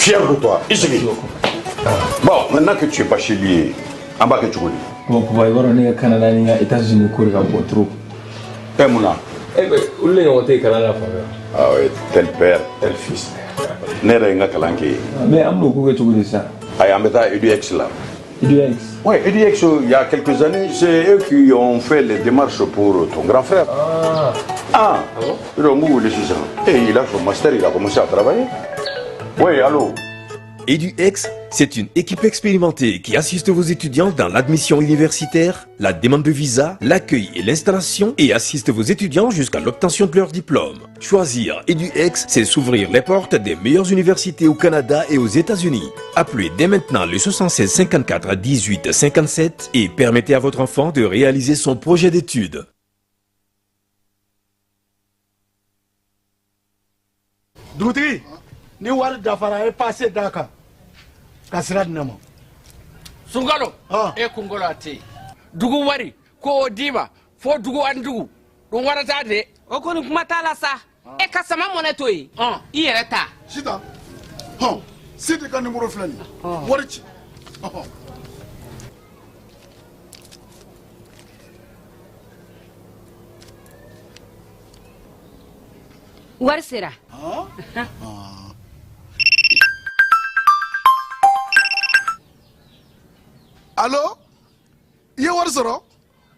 fier de toi. I sigi. Bon, maintenant que tu es bachelier, an b'a kɛ cogo di? Bon papa, i b'a dɔn ne ka Canada ni n ka États-Unis ko de ka bon trop. E mun na? Eh ben, olu de ɲɔgɔn tɛ yen kalan na fan bɛɛ. Ah ouais, tel père, tel fils. Ne yɛrɛ ye n ka kalan kɛ yen. Mais an bɛn'o ko kɛ cogo di sisan? Ayi, an bɛ taa EDUX la. EDUX? Oui, EDUX, il y a quelques années, c'est eux qui ont fait les démarches pour ton grand frère. Ah. Ah, Ah bon? Donc, où est sisan? Et il a son master, il a commencé à travailler. Oui, allô? EduX, c'est une équipe expérimentée qui assiste vos étudiants dans l'admission universitaire, la demande de visa, l'accueil et l'installation et assiste vos étudiants jusqu'à l'obtention de leur diplôme. Choisir EduX, c'est s'ouvrir les portes des meilleures universités au Canada et aux États-Unis. Appelez dès maintenant le 76 54 18 57 et permettez à votre enfant de réaliser son projet d'études. Dugutigi, ni wari dafara, a ye pase d'a kan ka sira di ne ma. Sunkalo e kunkolo a tɛ yen, dugu wari ko o d'i ma fo dugu ani dugu ɗum warata de. O kɔni kuma t'a la sa, e ka sama mɔnɛ to yen, i yɛrɛ ta. Sitan hɔn, Sidi ka nimoro filɛ nin ye, wari ci. Wari sera. Alo, i ye wari sɔrɔ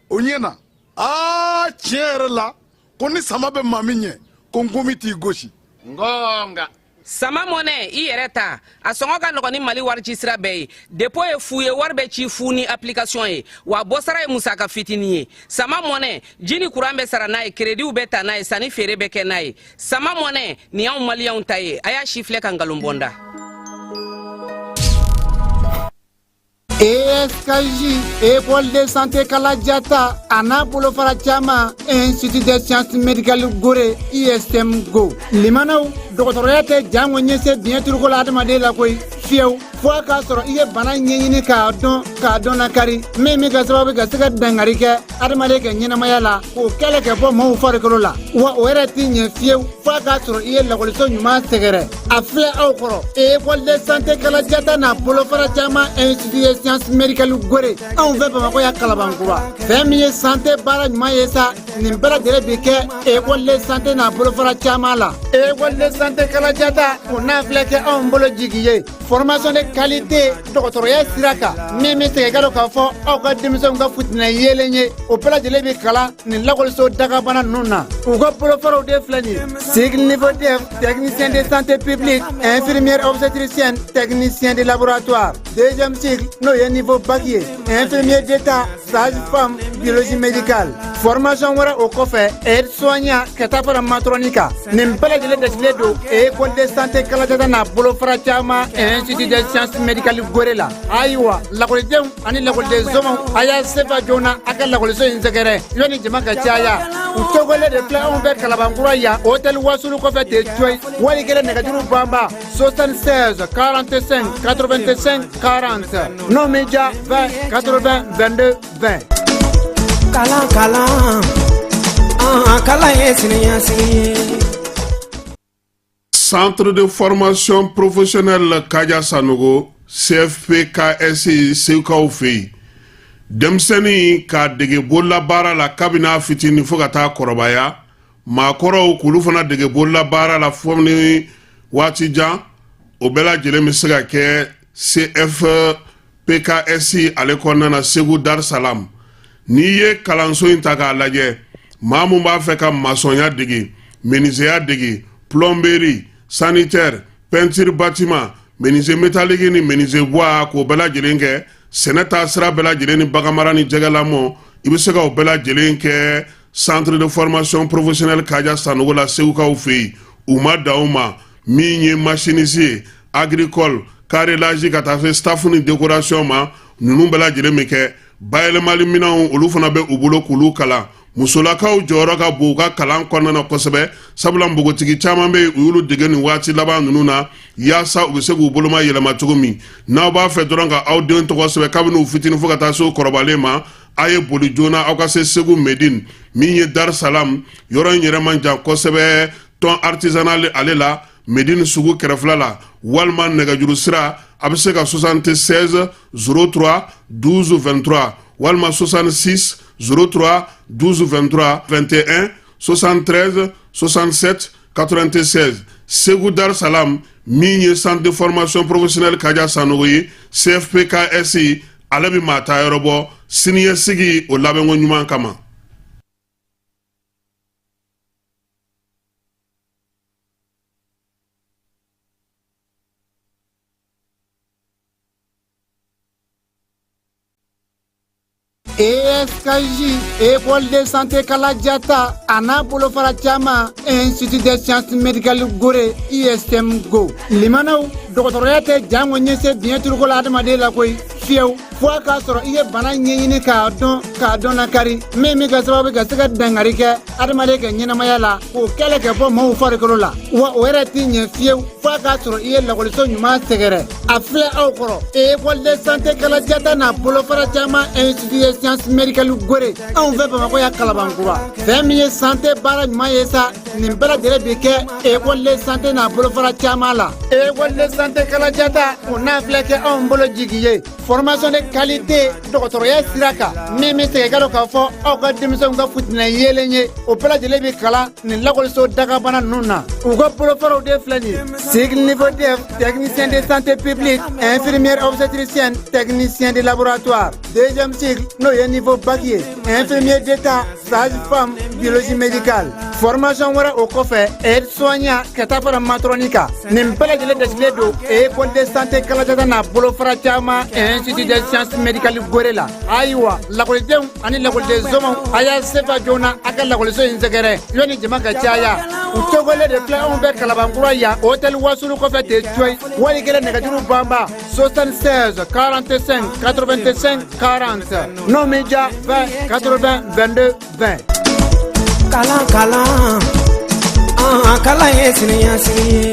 o ɲɛ na. Aa, tiɲɛ yɛrɛ la, ko ni sama bɛ maa min ɲɛ, ko nkomi t'i gosi. Ngonga. Sama mɔnɛ, i yɛrɛ ta, a sɔngɔ ka nɔgɔn ni Mali wari ci sira bɛɛ ye. Dépôt ye fu ye, wari bɛ ci fu ni application ye, wa bɔsara ye musaka fitinin ye. Sama mɔnɛ, ji ni kuran bɛ sara n'a ye, créditw bɛ ta n'a ye, sanni feere bɛ kɛ n'a ye. Sama mɔnɛ nin y'anw maliyɛnw ta ye, a y'a si filɛ ka nkalon bɔ n da. ESKJ, École de santé Kalajata, a n'a bolofara caman, Institut des sciences médicales Gore, ISM Go. Limanaw, dɔgɔtɔrɔya tɛ jango ɲɛse biɲɛ turuko la adamaden la koyi, fiyewu, fo a k'a sɔrɔ i ye bana ɲɛɲini k'a dɔn, k'a dɔn lakari, min bɛ kɛ sababu ka se ka dangari kɛ adamaden ka ɲɛnamaya la, k'o kɛlɛ kɛ bɔ maaw farikolo la. Wa o yɛrɛ tɛ ɲɛ fiyewu fo a k'a sɔrɔ i ye lakɔliso ɲuman sɛgɛrɛ. A filɛ aw kɔrɔ, École de santé Kalajata n'a bolofara caman, Institut des sciences médicales Gore, anw fɛ Bamakɔ yan Kalabankura. Fɛn min ye santé baara ɲuman ye sa, nin bɛɛ lajɛlen bi kɛ école de santé n'a bolofara caman la. École de santé Kalajata, o n'a filɛ kɛ anw bolo jigi ye, formation de qualité dɔgɔtɔrɔya sira kan, min bɛ segin ka dɔn k'a fɔ aw ka denmisɛnw ka futinɛ yeelen ye, o bɛɛ lajɛlen bi kalan nin lakɔliso dagabana ninnu na. U ka bolofaraw de filɛ nin ye: cycle niveau DEF, technicien de santé publique, infirmière obstétricienne, technicien de laboratoire. Deuxième cycle, n'o ye niveau bac ye, infirmier d'état, sage-femme, biologie médicale. Formation wɛrɛ o kɔfɛ, aide soignant, ka taa fara matrɔni kan. Nin bɛɛ lajɛlen dasilen don école de santé Kalajata n'a bolofara caman, Institut des sciences médicales Gore la. Ayiwa, lakɔlidenw ani lakɔliden somaw, a y'a sefa joona a ka lakɔliso in sɛgɛrɛ yanni jama ka caya. U tɔgɔlen de filɛ anw fɛ Kalabankura yan, hôtel Wasulu kɔfɛ ten coyi. Wali kelen nɛgɛjuru banba 76 45 85 40, n'o min ja 20 80 22 20. Kalan, kalan, an kalan ye siniɲɛsigi ye. Centre de formation professionnelle Kaja Sanogo, CFPKS, Segukaw fɛ yen, denmisɛnnin k'a dege bololabaara la kabini a fitinin fo ka taa kɔrɔbaya, maakɔrɔw k'olu fana dege bololabaara la fo ni waati jan, o bɛɛ lajɛlen bɛ se ka kɛ CFPKS ale kɔnɔna na Segu Dar Salam. N'i ye kalanso in ta k'a lajɛ, maa mun b'a fɛ ka masɔnya dege, menuisier dege, plomberie, sanitaire, peinture bâtiment, menuisier métallique ni menuisier bois, k'o bɛɛ lajɛlen kɛ, sɛnɛ taa sira bɛɛ lajɛlen ni baganmara ni jɛgɛlamɔ, i bɛ se ka o bɛɛ lajɛlen kɛ centre de formation professionnelle Kaja Sanogo la Segukaw fɛ yen. U ma dan o ma, min ye machiniste ye, agricole, carrelage, ka taa se staff ni décoration ma, ninnu bɛɛ lajɛlen bɛ kɛ. Bayɛlɛmali minɛnw, olu fana bɛ u bolo k'olu kalan. Musolakaw jɔyɔrɔ ka bon u ka kalan kɔnɔna na kosɛbɛ, sabula npogotigi caman bɛ yen, u y'olu dege nin waati laban ninnu na yaasa u bɛ se k'u boloma yɛlɛma cogo min. N'aw b'a fɛ dɔrɔn ka aw den tɔgɔ sɛbɛn kabini u fitinin fo ka taa se u kɔrɔbalen ma, a ye boli joona aw ka se Segu Medine, min ye Dar Salam yɔrɔ in yɛrɛ man jan kosɛbɛ tɔn artisanal ale la. Medini sugu kɛrɛfɛla la, walima nɛgɛjuru sira, a bɛ se ka 76 03 12 23 walima 66 03 12 23 21 73 67 96. Segu Dar Salam, min ye centre de formation professionnelle Kaja Sanogo ye, CFPKS, ale bɛ maa ta yɔrɔ bɔ siniɲɛsigi o labɛnko ɲuman kama. ESKJ, École de santé Kalajata, a n'a bolofara caman, Institut des sciences médicales Gore, ISM Go. Limanaw, dɔgɔtɔrɔya tɛ jango ɲɛse biɲɛ turuko la adamaden la koyi, fiyewu, fo a k'a sɔrɔ i ye bana ɲɛɲini k'a dɔn, k'a dɔn lakari, min bɛ kɛ sababu ka se ka dangari kɛ adamaden ka ɲɛnamaya la, k'o kɛlɛ kɛ bɔ maaw farikolo la. Wa o yɛrɛ t'i ɲɛ fiyewu fo a k'a sɔrɔ i ye lakɔliso ɲuman sɛgɛrɛ. A filɛ aw kɔrɔ, École de santé Kalajata n'a bolofara caman, Institut des sciences médicales Gore, anw fɛ Bamakɔ yan Kalabankura. Fɛn min ye santé baara ɲuman ye sa, nin bɛɛ lajɛlen bi kɛ École de santé n'a bolofara caman la. École de santé Kalajata, o n'a filɛ kɛ anw bolo jigi ye, formation de qualité dɔgɔtɔrɔya sira kan, min bɛ segin ka dɔn k'a fɔ aw ka denmisɛnw ka futinɛ yeelen ye, o bɛɛ lajɛlen bɛ kalan nin lakɔliso dagabana ninnu na. U ka bolofaraw de filɛ nin ye: cycle niveau DEF, technicien de santé publique, infirmière obstétricienne, technicien de laboratoire; deuxième cycle, n'o ye niveau bac ye, infirmier d'état, sage-femme, biologie médicale. Formation wɛrɛ o kɔfɛ, aide soignant, ka taa fara matrɔni kan. Nin bɛɛ lajɛlen dasigilen don École de santé Kalajata n'a bolofara caman, Institut des sciences médicales Gore la. Ayiwa, lakɔlidenw ani lakɔliden somaw, a y'a sefa joona a ka lakɔliso in sɛgɛrɛ yanni jama ka caya. U togolen de filɛ anw bɛ Kalabankura yan, hôtel Wasulu kɔfɛ ten coyi. Wali kelen nɛgɛjuru banba 76 45 85 40, n'o min ja 20 80 22 20. Kalan, kalan, an kalan ye siniɲɛsigi ye.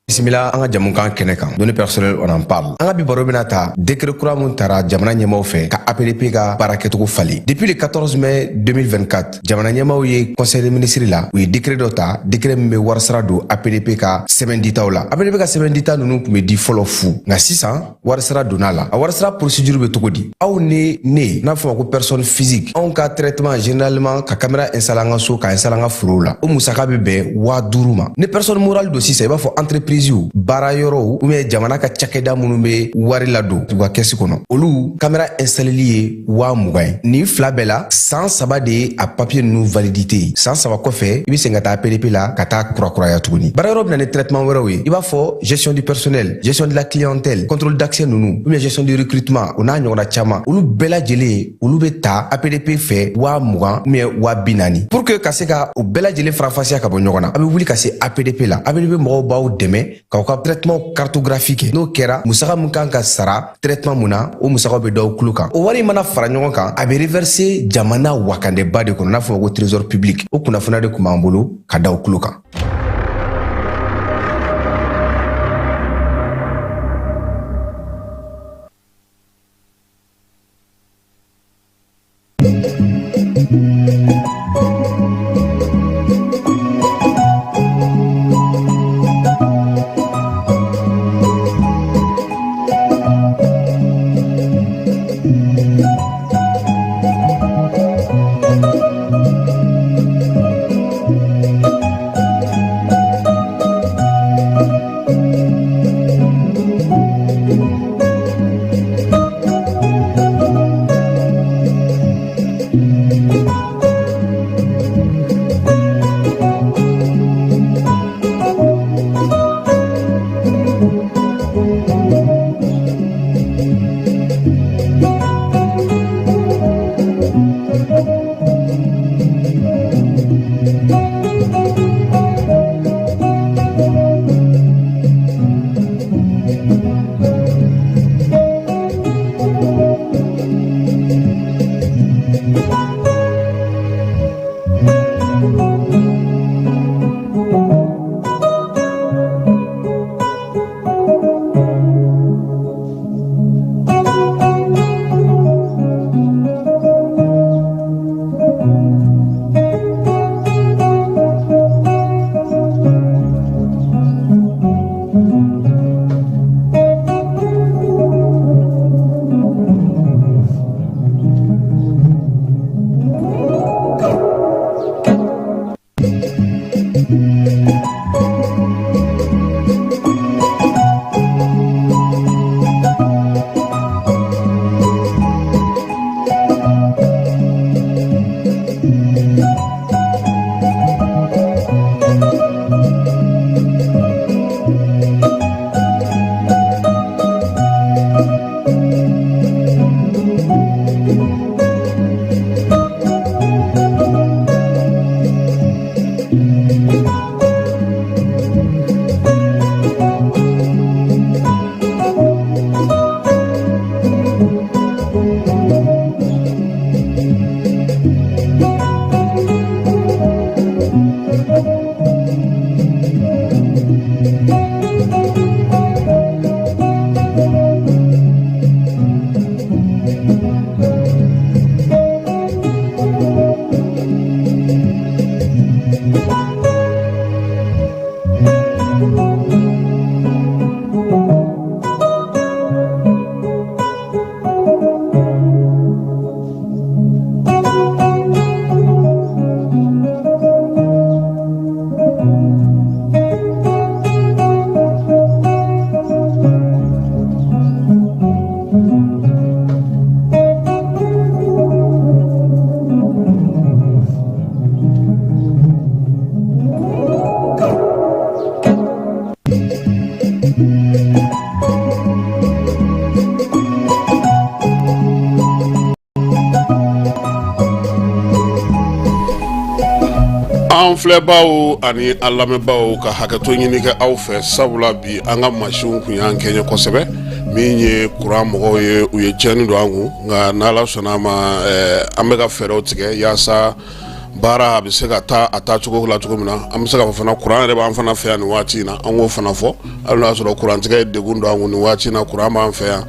Bisimila an ka jamukan kɛnɛ kan, Données personnelles, on en parle. An ka bi baro bɛna ta décret kura mun tara jamana ɲɛmaw fɛ ka APDP ka baara kɛcogo falen. Depuis le 14 mai 2024, jamana ɲɛmaw ye conseil des ministres la, u ye décret dɔ ta, décret min bɛ warisara don APDP ka sɛbɛn ditaw la. APDP ka sɛbɛn dita ninnu tun bɛ di fɔlɔ fu, nka sisan warisara donna la. A warisara procédure bɛ cogo di? Aw ni ne n'a fɔ ma ko personne physique, anw ka traitement, généralement ka caméra installer an ka so, ka installer an ka forow la, o musaka bɛ bɛn 5000 ma. Ni personne morale don sisan, i b'a fɔ entreprise, baara yɔrɔw ou bien jamana ka cakɛda minnu bɛ wari ladon u ka kɛsi kɔnɔ, olu caméra installeli ye 20 000 ye. Nin fila bɛɛ la, san 3 de ye a papier ninnu validité ye. San 3 kɔfɛ, i bɛ segin ka taa APDP la ka taa kurakuraya tuguni. Baara yɔrɔ bɛ na ni traitement wɛrɛw ye, i b'a fɔ gestion du personnel, gestion de la clientèle, contrôle d'accès ninnu, ou bien gestion du recrutement, o n'a ɲɔgɔnna caman, olu bɛɛ lajɛlen, olu bɛ ta APDP fɛ 20 000 ou bien 40 000. Pour que ka se ka o bɛɛ lajɛlen faranfasiya ka bɔ ɲɔgɔn na, a bɛ wuli ka se APDP la. APDP mɔgɔw b'aw dɛmɛ k'aw ka traitement cartographie kɛ. N'o kɛra, musaka min kan ka sara traitement mun na, o musakaw bɛ d'aw tulo kan. O wari mana fara ɲɔgɔn kan, a bɛ reverser jamana wakandeba de kɔnɔ, n'a fɔ ma ko trésor public. O kunnafoniya de tun b'an bolo ka da aw tulo kan. An filɛbaw ani an lamɛnbaw ka hakɛto ɲini kɛ aw fɛ, sabula bi an ka masiw kun y'an kɛɲɛ kosɛbɛ. Min ye kuran mɔgɔw ye, u ye tiɲɛni don an kun, nka n'Ala sɔnna a ma, an bɛ ka fɛɛrɛw tigɛ yaasa baara a bɛ se ka taa a taa cogo la cogo min na. An bɛ se k'a fɔ fana, kuran yɛrɛ b'an fana fɛ yan nin waati in na. An k'o fana fɔ, hali n'a sɔrɔ kurantigɛ ye degun don an kun nin waati in na, kuran b'an fɛ yan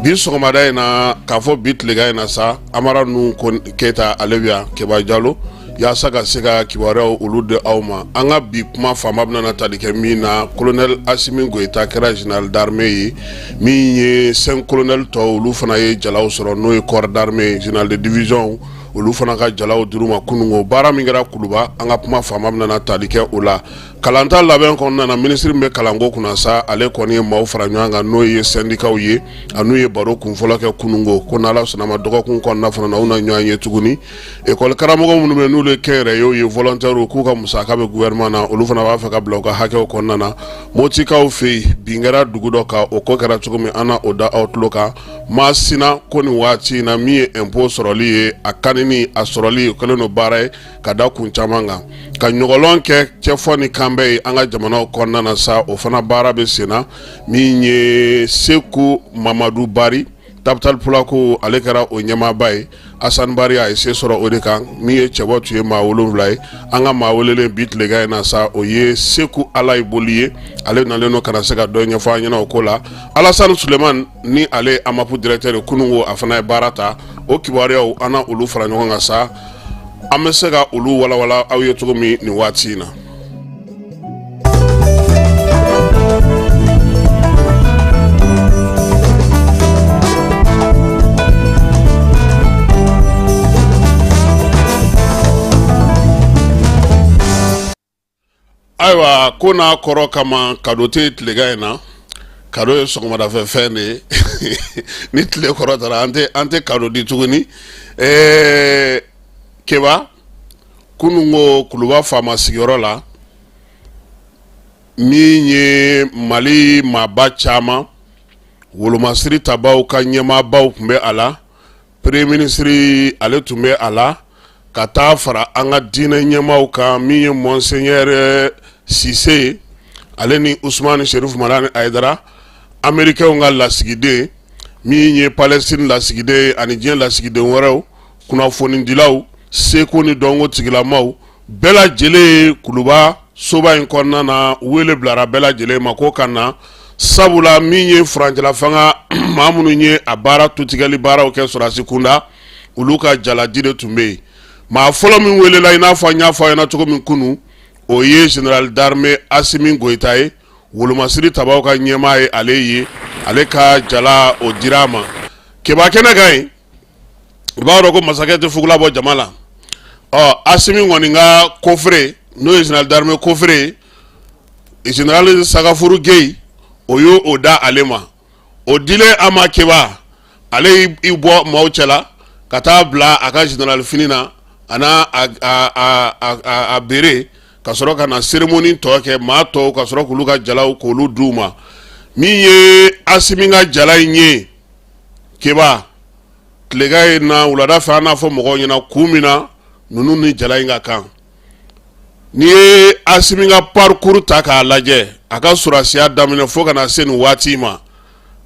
bi sɔgɔmada in na. K'a fɔ bi tilegan in na sa, Amara Nuhu Keyita, ale bɛ yan, Keba Jalo, yaasa ka se ka kibaruyaw olu di aw ma. An ka bi kuma fanba bɛna tali kɛ min na, colonel Asimi Goyita kɛra général d'armée ye. Min ye cinq colonel tɔw, olu fana ye jalaw sɔrɔ, n'o ye corps d'armée, général de division, olu fana ka jalaw dir'u ma kununko. Baara min kɛra Kuluba, an ka kuma fanba bɛna tali kɛ o la. Kalanta labɛn kɔnɔna na, minisiri min bɛ kalanko kunna sa, ale kɔni ye maaw fara ɲɔgɔn kan, n'o ye sɛndikaw ye, a n'u ye baro kunfɔlɔ kɛ kununko, ko n'Ala sɔnna ma, dɔgɔkun kɔnɔna fana na, u na ɲɔgɔn ye tuguni. Ekɔli karamɔgɔ minnu bɛ, n'olu ye kɛnyɛrɛyew ye, volontaires, k'u ka musaka bɛ gouvernement na, olu fana b'a fɛ ka bila u ka hakɛw kɔnɔna na. Motikaw fɛ yen, bin kɛra dugu dɔ kan, o ko kɛra cogo min, an na o da aw tulo kan. Masina ko nin waati in na, min ye impôt sɔrɔli ye, a kanini, a sɔrɔli, o kɛlen don baara ye ka da kun caman kan, ka ɲɔgɔlɔn kɛ cɛfɔ ni kanbɛn ye an ka jamanaw kɔnɔna na sa, o fana baara bɛ sen na. Min ye Seku Mamadu Bari, Tabital Pulaku, ale kɛra o ɲɛmaaba ye. Asan Bari, a ye se sɔrɔ o de kan. Min ye cɛbɔ tun ye maa 7 ye. An ka maa welelen bi tilegan in na sa, o ye Seku Alayi Boli ye. Ale nalen don ka na se ka dɔ ɲɛfɔ an ɲɛna o ko la. Alasani Sulemani, ni ale ye AMAP directeur ye, kununko a fana ye baara ta. O kibaruyaw, an na olu fara ɲɔgɔn kan sa, an bɛ se ka olu walawala aw ye cogo min nin waati in na. Ayiwa, ko n'a kɔrɔ kama, kado tɛ tilegan in na. Kado ye sɔgɔmadafɛ fɛn de ye. Ni tile kɔrɔtara, an tɛ kado di tuguni. Keba, kunun ko Kuluba faama sigiyɔrɔ la, min ye Mali maaba caman wolomasiri tabaw ka ɲɛmaabaw tun bɛ a la, premier ministre ale tun bɛ a la, ka taa fara an ka diinɛ ɲɛmaaw kan, min ye monseigneur Sise, ale ni Usumani Serifu Madani Ayidara, américain ka lasigiden, min ye Palestine lasigiden ani diɲɛ lasigiden wɛrɛw, kunnafonidilaw, seko ni dɔnko tigilamaw bɛɛ lajɛlen. Kuluba soba in kɔnɔna na, wele bilara bɛɛ lajɛlen ma ko ka na, sabula min ye furancɛla fanga maa minnu ye a baara tutigɛli baaraw kɛ sɔrɔdasi kunda, olu ka jaladi de tun bɛ yen. Maa fɔlɔ min welela, i n'a fɔ an y'a fɔ a ɲɛna cogo min kunun, o ye général d'armée Asimi Goyita ye, wolomasiri tabaw ka ɲɛmaa ye. Ale ye, ale ka jala o dira a ma Keba kɛnɛ kan yen. U b'a dɔn ko masakɛ tɛ fugula bɔ jama la. Ɔ, Asimi kɔni ka coffret, n'o ye général d'armée coffret ye, général Sagafuru Geyi, o y'o o da ale ma. O dilen a ma, Keba, ale y'i bɔ maaw cɛla ka taa bila a ka général fini na, a n'a a bere, ka sɔrɔ ka na cérémonie tɔ kɛ. Maa tɔw ka sɔrɔ k'olu ka jalaw k'olu d'u ma. Min ye Asimi ka jala in ye, Keba, tilegan in na, wulada fɛ, an n'a fɔ mɔgɔw ɲɛna kun min na ninnu ni jala in ka kan. N'i ye Asimi ka parcours ta k'a lajɛ, a ka sɔrɔdasiya daminɛ fo ka na se nin waati ma,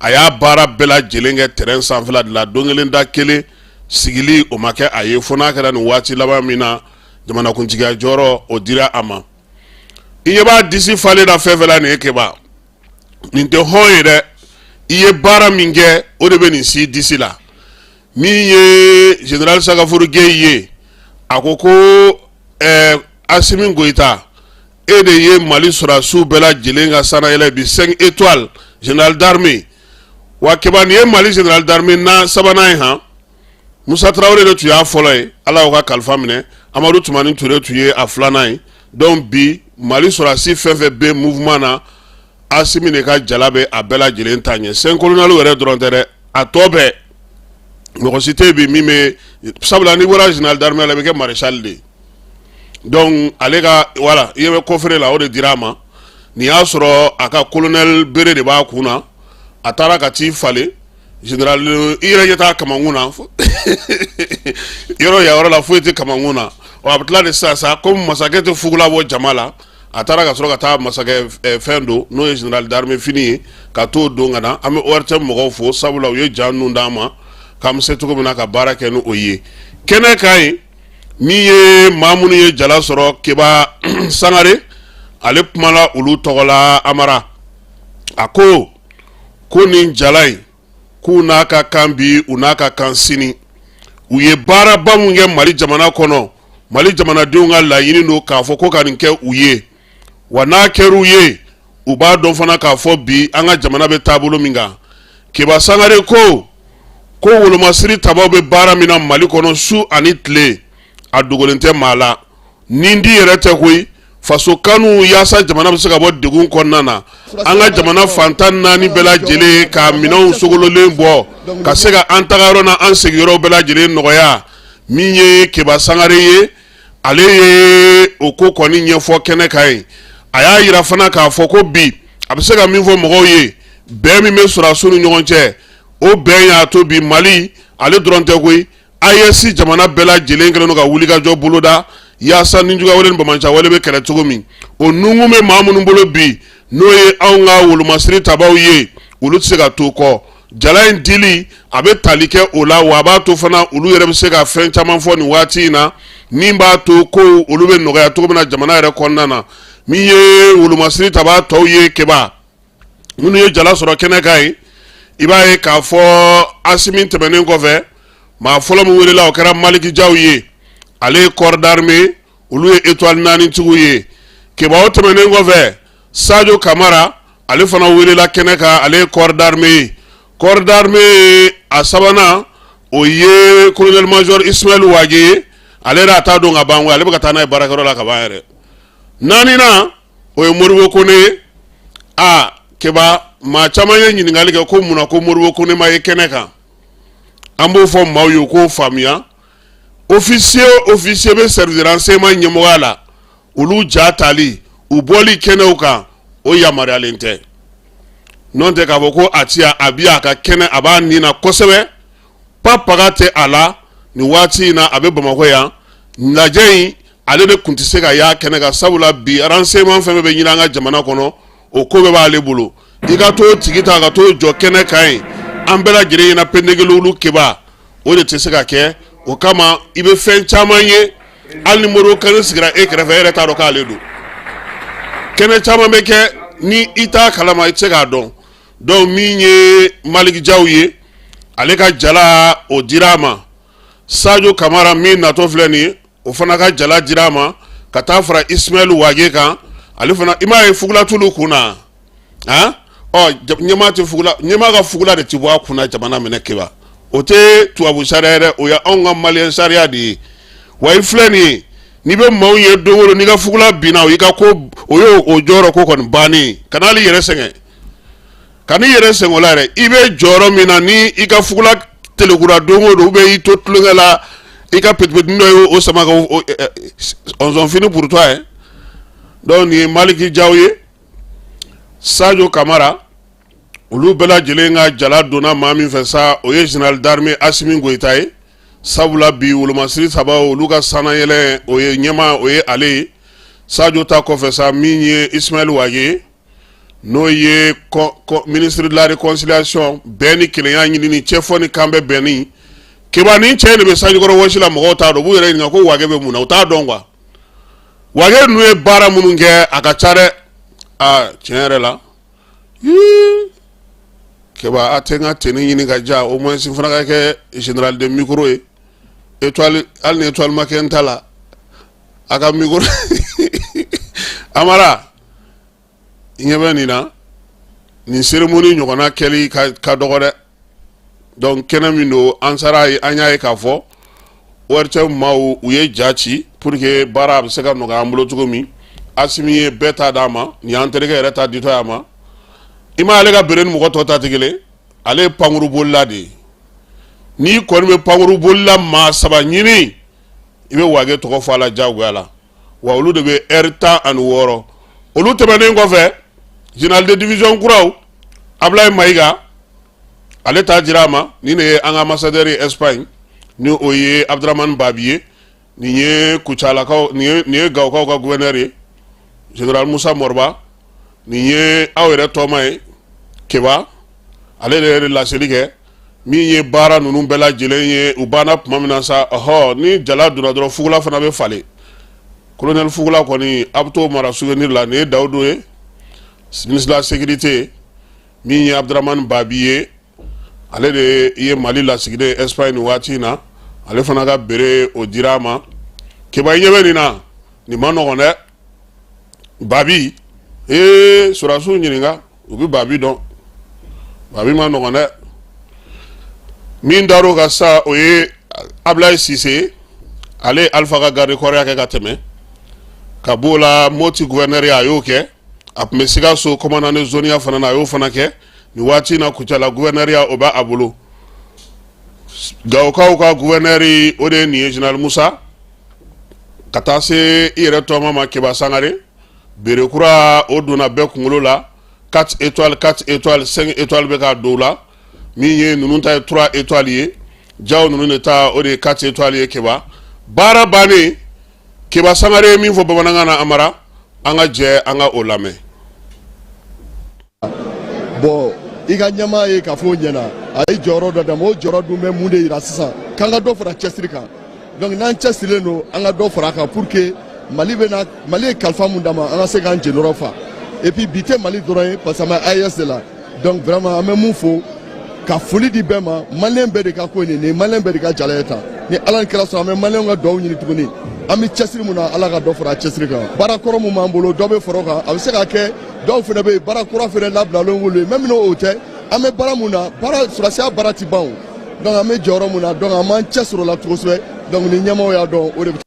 a y'a baara bɛɛ lajɛlen kɛ terrain sanfɛla de la. Don kelen da kelen sigili o ma kɛ a ye, fo n'a kɛra nin waati laban min na, jamanakuntigiya jɔyɔrɔ o dira a ma. I ɲɛ b'a disi falen na fɛn fɛn la nin ye, Keba, nin tɛ hɔn ye dɛ. I ye baara min kɛ, o de bɛ nin si disi la. Min ye général Sagafuru Geyi ye, a ko ko Asimi Goyita, e de ye Mali sɔrɔdasiw bɛɛ lajɛlen ka sannayɛlɛ bi, 5 étoiles, général d'armée. Wa Keba, nin ye Mali général d'armée na sabanan ye. Han, Musa Tarawele de tun y'a fɔlɔ ye, Ala y'o ka kalifa minɛ. Amadu Tumani Ture tun ye a filanan ye. Donc bi, Mali sɔrɔdasi fɛn fɛn bɛ mouvement na, Asimi de ka jala bɛ a bɛɛ lajɛlen ta ɲɛ. Cinq colonels yɛrɛ dɔrɔn tɛ dɛ, a tɔ bɛɛ, mɔgɔ si tɛ bi min bɛ, sabula n'i bɔra général d'armée la, i bɛ kɛ maréchal de ye. Donc ale ka, voilà, i ɲɛ bɛ coffret la, o de dira a ma. Nin y'a sɔrɔ a ka colonel bere de b'a kun na. A taara ka t'i falen général, i yɛrɛ ɲɛ t'a kamankun na yɔrɔ yan yɔrɔ la, foyi tɛ kamankun na. Ɔ, a bɛ tila de sisan sa, komi masakɛ tɛ fugula bɔ jama la, a taara ka sɔrɔ ka taa masakɛ fɛn don, n'o ye général d'armée fini ye, ka t'o don ka na. An bɛ ORTM mɔgɔw fo, sabula u ye ja ninnu d'an ma k'an bɛ se cogo min na ka baara kɛ ni o ye. Kɛnɛ kan yen, min ye maa minnu ye jala sɔrɔ, Keba Sangare, ale kumala olu tɔgɔ la. Amara, a ko ko nin jala in, k'u n'a ka kan bi, u n'a ka kan sini. U ye baaraba min kɛ Mali jamana kɔnɔ, Mali jamanadenw ka laɲini don k'a fɔ ko ka nin kɛ u ye. Wa n'a kɛra u ye, u b'a dɔn fana k'a fɔ bi an ka jamana bɛ taabolo min kan. Keba Sangare ko ko wolomasiri tabaw bɛ baara min na Mali kɔnɔ su ani tile, a dogolen tɛ maa la. Nin di yɛrɛ tɛ koyi, faso kanu yaasa jamana bɛ se ka bɔ degun kɔnɔna na. An ka jamana fan 14 bɛɛ lajɛlen ka minɛnw sogololen bɔ ka se ka an tagayɔrɔ na an seginyɔrɔ bɛɛ lajɛlen nɔgɔya. Min ye Keba Sangare ye, ale ye o ko kɔni ɲɛfɔ kɛnɛ kan yen. A y'a yira fana k'a fɔ ko bi a bɛ se ka min fɔ mɔgɔw ye, bɛn min bɛ sɔrɔdasiw ni ɲɔgɔn cɛ, o bɛn y'a to bi Mali ale dɔrɔn tɛ koyi, AES jamana bɛɛ lajɛlen kɛlen don ka wulikajɔ boloda yaasa nijuguya wale ni banbaanci wale bɛ kɛlɛ cogo min. O nunkun bɛ maa minnu bolo bi, n'o ye anw ka wolomasiri tabaw ye, olu tɛ se ka to kɔ. Jala in dili, a bɛ tali kɛ o la, wa a b'a to fana olu yɛrɛ bɛ se ka fɛn caman fɔ nin waati in na min b'a to ko olu bɛ nɔgɔya cogo min na jamana yɛrɛ kɔnɔna na. Min ye wolomasiri tabaa tɔw ye, Keba, minnu ye jala sɔrɔ kɛnɛ kan yen, i b'a ye k'a fɔ Asimi tɛmɛnen kɔfɛ, maa fɔlɔ min welela, o kɛra Maliki Jaw ye. Ale ye corps d'armée, olu ye étoile 4 tigiw ye. Keba, o tɛmɛnen kɔfɛ, Sajo Kamara, ale fana welela kɛnɛ kan, ale ye corps d'armée ye. Corps d'armée a sabanan, o ye colonel major Ismaël Wage ye. Ale yɛrɛ, a t'a dɔn ka ban, ale bɛ ka taa n'a ye baarakɛyɔrɔ la ka ban yɛrɛ. Naaninan, o ye Modibo Kone ye. A Keba, maa caman ye ɲininkali kɛ ko munna ko Modibo Kone ma ye kɛnɛ kan. An b'o fɔ maaw ye, u k'o faamuya. Officier officier bɛ service de renseignement ɲɛmɔgɔya la, olu ja tali, u bɔli kɛnɛw kan, o yamaruyalen tɛ. N'o tɛ k'a fɔ ko a ti a bi a ka kɛnɛ, a b'a nin na kosɛbɛ, pa paga tɛ a la nin waati in na. A bɛ Bamakɔ yan. Lajɛ in, ale de tun tɛ se ka y'a kɛnɛ kan, sabula bi renseignement fɛn fɛn bɛ ɲini an ka jamana kɔnɔ, o ko bɛɛ b'ale bolo. I ka t'o tigi ta ka t'o jɔ kɛnɛ kan yen an bɛɛ lajɛlen ɲɛna pendekelewulu, Keba, o de tɛ se ka kɛ. O kama i bɛ fɛn caman ye, hali ni Modibo Kane sigira e kɛrɛfɛ, e yɛrɛ t'a dɔn k'ale don. Kɛnɛ caman bɛ kɛ ni i t'a kalama, i tɛ se k'a dɔn. Donc min ye Maliki Jaw ye, ale ka jala, o dira a ma. Sajo Kamara min natɔ filɛ nin ye, o fana ka jala dira a ma, ka taa fara Ismaël Wage kan. Ale fana, i m'a ye fugula t'olu kun na. Han, ɔ, ɲɛmaa tɛ fugula, ɲɛmaa ka fugula de ti bɔ a kun na jamana minɛ. Keba, o tɛ tubabu sariya yɛrɛ, o ye anw ka maliyɛn sariya de ye. Wa i filɛ nin ye, n'i bɛ maaw ye don o don, n'i ka fugula binna, o y'i ka ko, o y'o o jɔyɔrɔ ko kɔni bannen. Kana hali yɛrɛ sɛgɛn, kan'i yɛrɛ sɛgɛn o la yɛrɛ. I bɛ jɔyɔrɔ min na, ni i ka fugula telekura don o don, ou bien i to tulonkɛ la, i ka petipetini dɔ ye o sama ka on s'en finit pour toi hein. Donc nin ye Maliki Jaw ye, Sajo Kamara, olu bɛɛ lajɛlen ka jala donna maa min fɛ sa, o ye général d'armée Asimi Goyita ye. Sabula bi wolomasiri saba, olu ka sannayɛlɛn, o ye ɲɛmaa, o ye ale ye. Sajo ta kɔfɛ sa, min ye Ismaël Wage ye, n'o ye ministre de la réconciliation, bɛn ni kelenya ɲinini, cɛfɔ ni kan bɛ bɛnni. Keba, ni cɛ de bɛ sanjikɔrɔ wɔsi la, mɔgɔw t'a dɔn. U b'u yɛrɛ ɲininka ko Wage bɛ mun na, u t'a dɔn quoi. Wage ninnu ye baara minnu kɛ, a ka ca dɛ. Aa, tiɲɛ yɛrɛ la, Keba, a tɛ n ka tenue ɲini ka ja, au moins n fana ka kɛ général de micro ye. Étoile, hali ni étoile ma kɛ n ta la, a ka micro. Amara, i ɲɛ bɛ nin na, nin cérémonie ɲɔgɔnna kɛli ka dɔgɔ dɛ. Donc kɛnɛ min don, an sara ye, an y'a ye k'a fɔ ORTM maaw, u ye ja ci pour que baara bɛ se ka nɔgɔya an bolo cogo min. Asimi ye bɛɛ ta d'a ma, nin y'an terikɛ yɛrɛ ta ditɔ a ma. I ma ale ka bere ni mɔgɔ tɔ ta tɛ kelen. Ale ye pankuru bolila de ye. N'i kɔni bɛ pankuru bolila maa saba ɲini, i bɛ Wage tɔgɔ fɔ a la diyagoya la. Wa olu de bɛ R 16. Olu tɛmɛnen kɔfɛ, général de division kuraw, Abulayi Mayiga, ale ta dira a ma. Nin de ye an ka ambassadeur ye Espagne, ni o ye Abdramane Babi ye. Nin ye Kucalakaw, nin ye Gawokaw ka gouverneur ye, général Musa Mɔriba. Nin ye aw yɛrɛ tɔma ye, Keba. Ale de ye laseli kɛ min ye baara ninnu bɛɛ lajɛlen ye. U banna tuma min na sa, ɔhɔ, ni jala donna dɔrɔn, fugula fana bɛ falen. Colonel Fugula kɔni, a bɛ t'o mara souvenir la. Nin ye Dawudu ye, ministre de la sécurité. Min ye Abdramani Babi ye, ale de ye Mali lasigiden Espagne nin waati in na. Ale fana ka bere, o dira a ma. Keba, i ɲɛ bɛ nin na, nin ma nɔgɔn dɛ. Babi ee, sɔrɔdasiw ɲininka, u bɛ Babi dɔn. Babi ma nɔgɔn dɛ. Min dar'o kan sa, o ye Ablaye Sise. Ale ye Alifa ka garde corps kɛ ka tɛmɛ. Ka b'o la, Moti gouverneur, a y'o kɛ. A tun bɛ Sikaso commandant de zone ya fana na, a y'o fana kɛ. Nin waati in na, Kucala gouverneur ya, o b'a bolo. Gawokaw ka gouverneur, o de ye nin ye, général Musa. Ka taa se i yɛrɛ tɔma ma, Keba Sangare. Bere kura, o donna bɛɛ kunkolo la. 4 étoiles, 4 étoiles, 5 étoiles bɛ k'a don la. Min ye ninnu ta ye 3 étoiles ye. Jaw ninnu de ta, o de ye 4 étoiles ye. Keba, baara bannen, Keba Sangare ye min fɔ bamanankan na, Amara, an ka jɛ an ka o lamɛn. Bon, i ka ɲɛmaa ye k'a fɔ o ɲɛna, a ye jɔyɔrɔ dɔ d'a ma. O jɔyɔrɔ dun bɛ mun de yira sisan? K'an ka dɔ fara cɛsiri kan. Donc n'an cɛsirilen don, an ka dɔ fara a kan pour que Mali bɛna, Mali ye kalifa mun d'an ma, an ka se k'an jeniyɔrɔ fa. Et puis bi tɛ Mali dɔrɔn ye, parce que an bɛ AES de la. Donc vraiment, an bɛ mun fo ka foli di bɛɛ ma, maliyɛn bɛɛ de ka ko ye nin ye, maliyɛn bɛɛ de ka jala ye tan. Ni Ala ni kira sɔrɔ, an bɛ maliyɛnw ka dugawu ɲini tuguni. An bɛ cɛsiri mun na, Ala ka dɔ fara a cɛsiri kan. Baara kɔrɔ mun b'an bolo, dɔ bɛ fara o kan. A bɛ se ka kɛ dɔw fana bɛ yen, baara kura fana labilalen wolo ye. Même n'o tɛ, an bɛ baara mun na, baara sɔrɔdasiya baara ti ban o. Donc an bɛ jɔyɔrɔ mun na, donc an b'an cɛsiri o la kosɛbɛ. Donc ni ɲɛmaaw y'a dɔn, o de bɛ.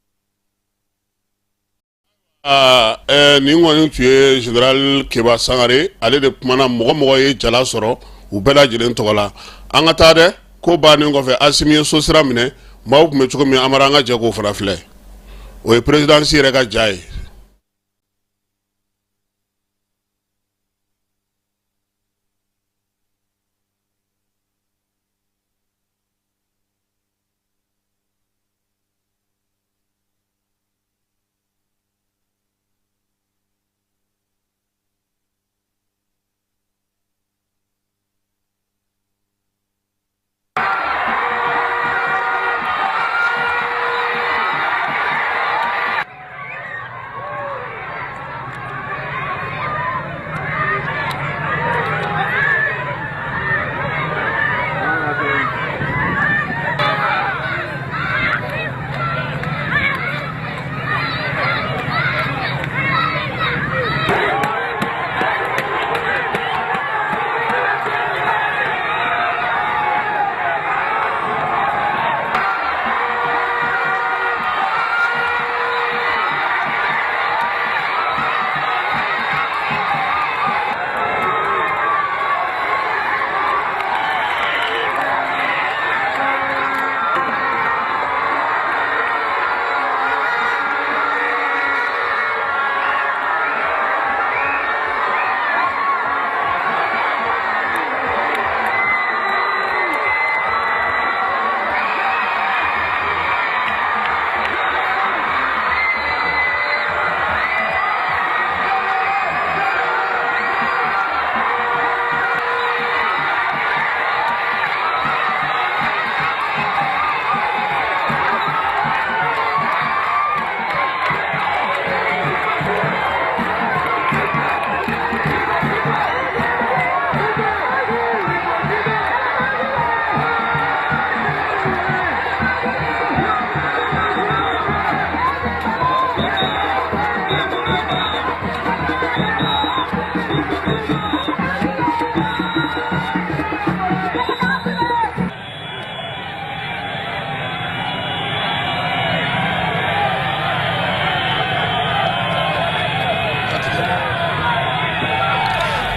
Nin kɔni tun ye général Keba Sangare. Ale de kumana mɔgɔ mɔgɔ ye jala sɔrɔ, u bɛɛ lajɛlen tɔgɔ la. An ka taa dɛ. Ko bannen kɔfɛ, Asimi ye so sira minɛ. Maaw tun bɛ cogo min, Amara, an ka jɛ k'o fana filɛ. O ye présidence yɛrɛ ka ja ye.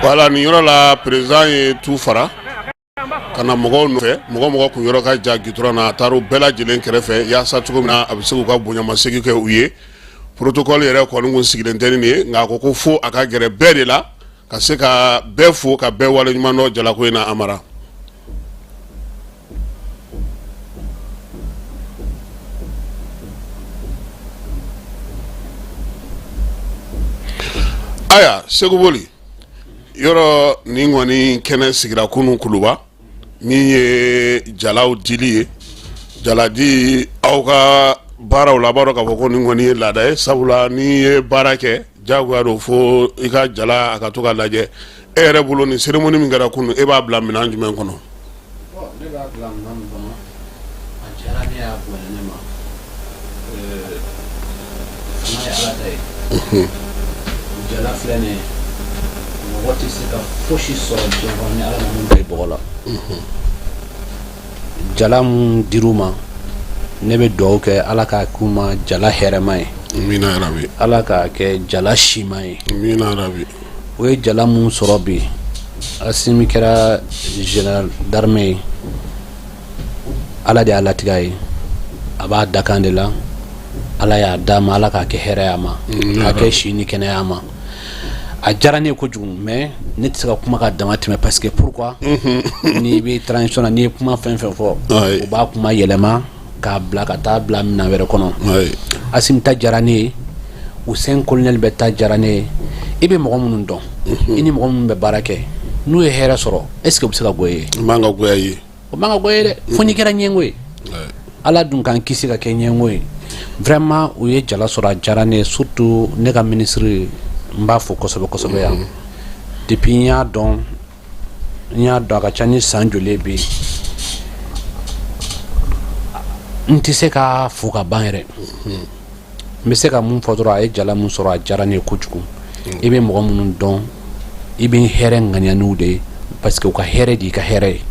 Voilà, nin yɔrɔ la, président ye tu fara ka na mɔgɔw nɔfɛ. Mɔgɔ mɔgɔ kun yɔrɔ ka jan gitɔrɔn na, a taara u bɛɛ lajɛlen kɛrɛfɛ yaasa cogo min na a bɛ se k'u ka bonyamasegin kɛ u ye. Protocole yɛrɛ kɔni kun sigilen tɛ ni nin ye, nka a ko ko fo a ka gɛrɛ bɛɛ de la ka se ka bɛɛ fo ka bɛɛ waleɲuman dɔn jalako in na. Amara. Aya, Segu Boli, yɔrɔ nin kɔni kɛnɛ sigira kunun Kuluba, min ye jalaw dili ye, jaladi aw ka baaraw la. A b'a dɔn k'a fɔ ko nin kɔni ye laada ye, sabula n'i ye baara kɛ, jagoya don fo i ka jala a ka to ka lajɛ. E yɛrɛ bolo, nin cérémonie min kɛra kunun, e b'a bila minɛn jumɛn kɔnɔ? Ne b'a bila minɛn min kɔnɔ, a diyara ne y'a bonya ne ma. Fanga ye Ala ta ye. Jala filɛ nin ye, mɔgɔ tɛ se ka fosi sɔrɔ diɲɛ kɔnɔ ni Ala ma mun bila i bɔgɔ la. Jala mun dir'u ma, ne bɛ dugawu kɛ Ala k'a k'u ma jala hɛrɛma ye. Amina yarabi. Ala k'a kɛ jala sima ye. Amina yarabi. O ye jala mun sɔrɔ bi, Asimi kɛra général d'armée ye, Ala de y'a latigɛ a ye, a b'a dakan de la, Ala y'a d'a ma, Ala k'a kɛ hɛrɛ a ma, k'a kɛ si ni kɛnɛya ma. A diyara ne ye kojugu, mais ne tɛ se ka kuma ka dama tɛmɛ, parce que pourquoi? N'i bɛ transition na, n'i ye kuma fɛn fɛn fɔ, u b'a kuma yɛlɛma k'a bila ka taa bila minɛn wɛrɛ kɔnɔ. Asimi ta diyara ne ye, u cinq colonel bɛɛ ta diyara ne ye. I bɛ mɔgɔ minnu dɔn, i ni mɔgɔ minnu bɛ baara kɛ, n'u ye hɛrɛ sɔrɔ, est ce que u bɛ se ka goya i ye? O man ka goya i ye. O man ka goya i ye dɛ, fo n'i kɛra ɲɛngo ye. Ala dun k'an kisi ka kɛ ɲɛngo ye. Vraiment, u ye jala sɔrɔ, a diyara ne ye, surtout ne ka ministre, n b'a fo kosɛbɛ kosɛbɛ yan. Depuis n y'a dɔn, n y'a dɔn a ka ca ni san joli ye bi, n tɛ se k'a fo ka ban yɛrɛ. N bɛ se ka mun fɔ dɔrɔn, a ye jala mun sɔrɔ, a diyara ne ye kojugu. I bɛ mɔgɔ minnu dɔn, i bɛ hɛrɛ ŋaniya n'u de ye, parce que u ka hɛrɛ de y'i ka hɛrɛ ye.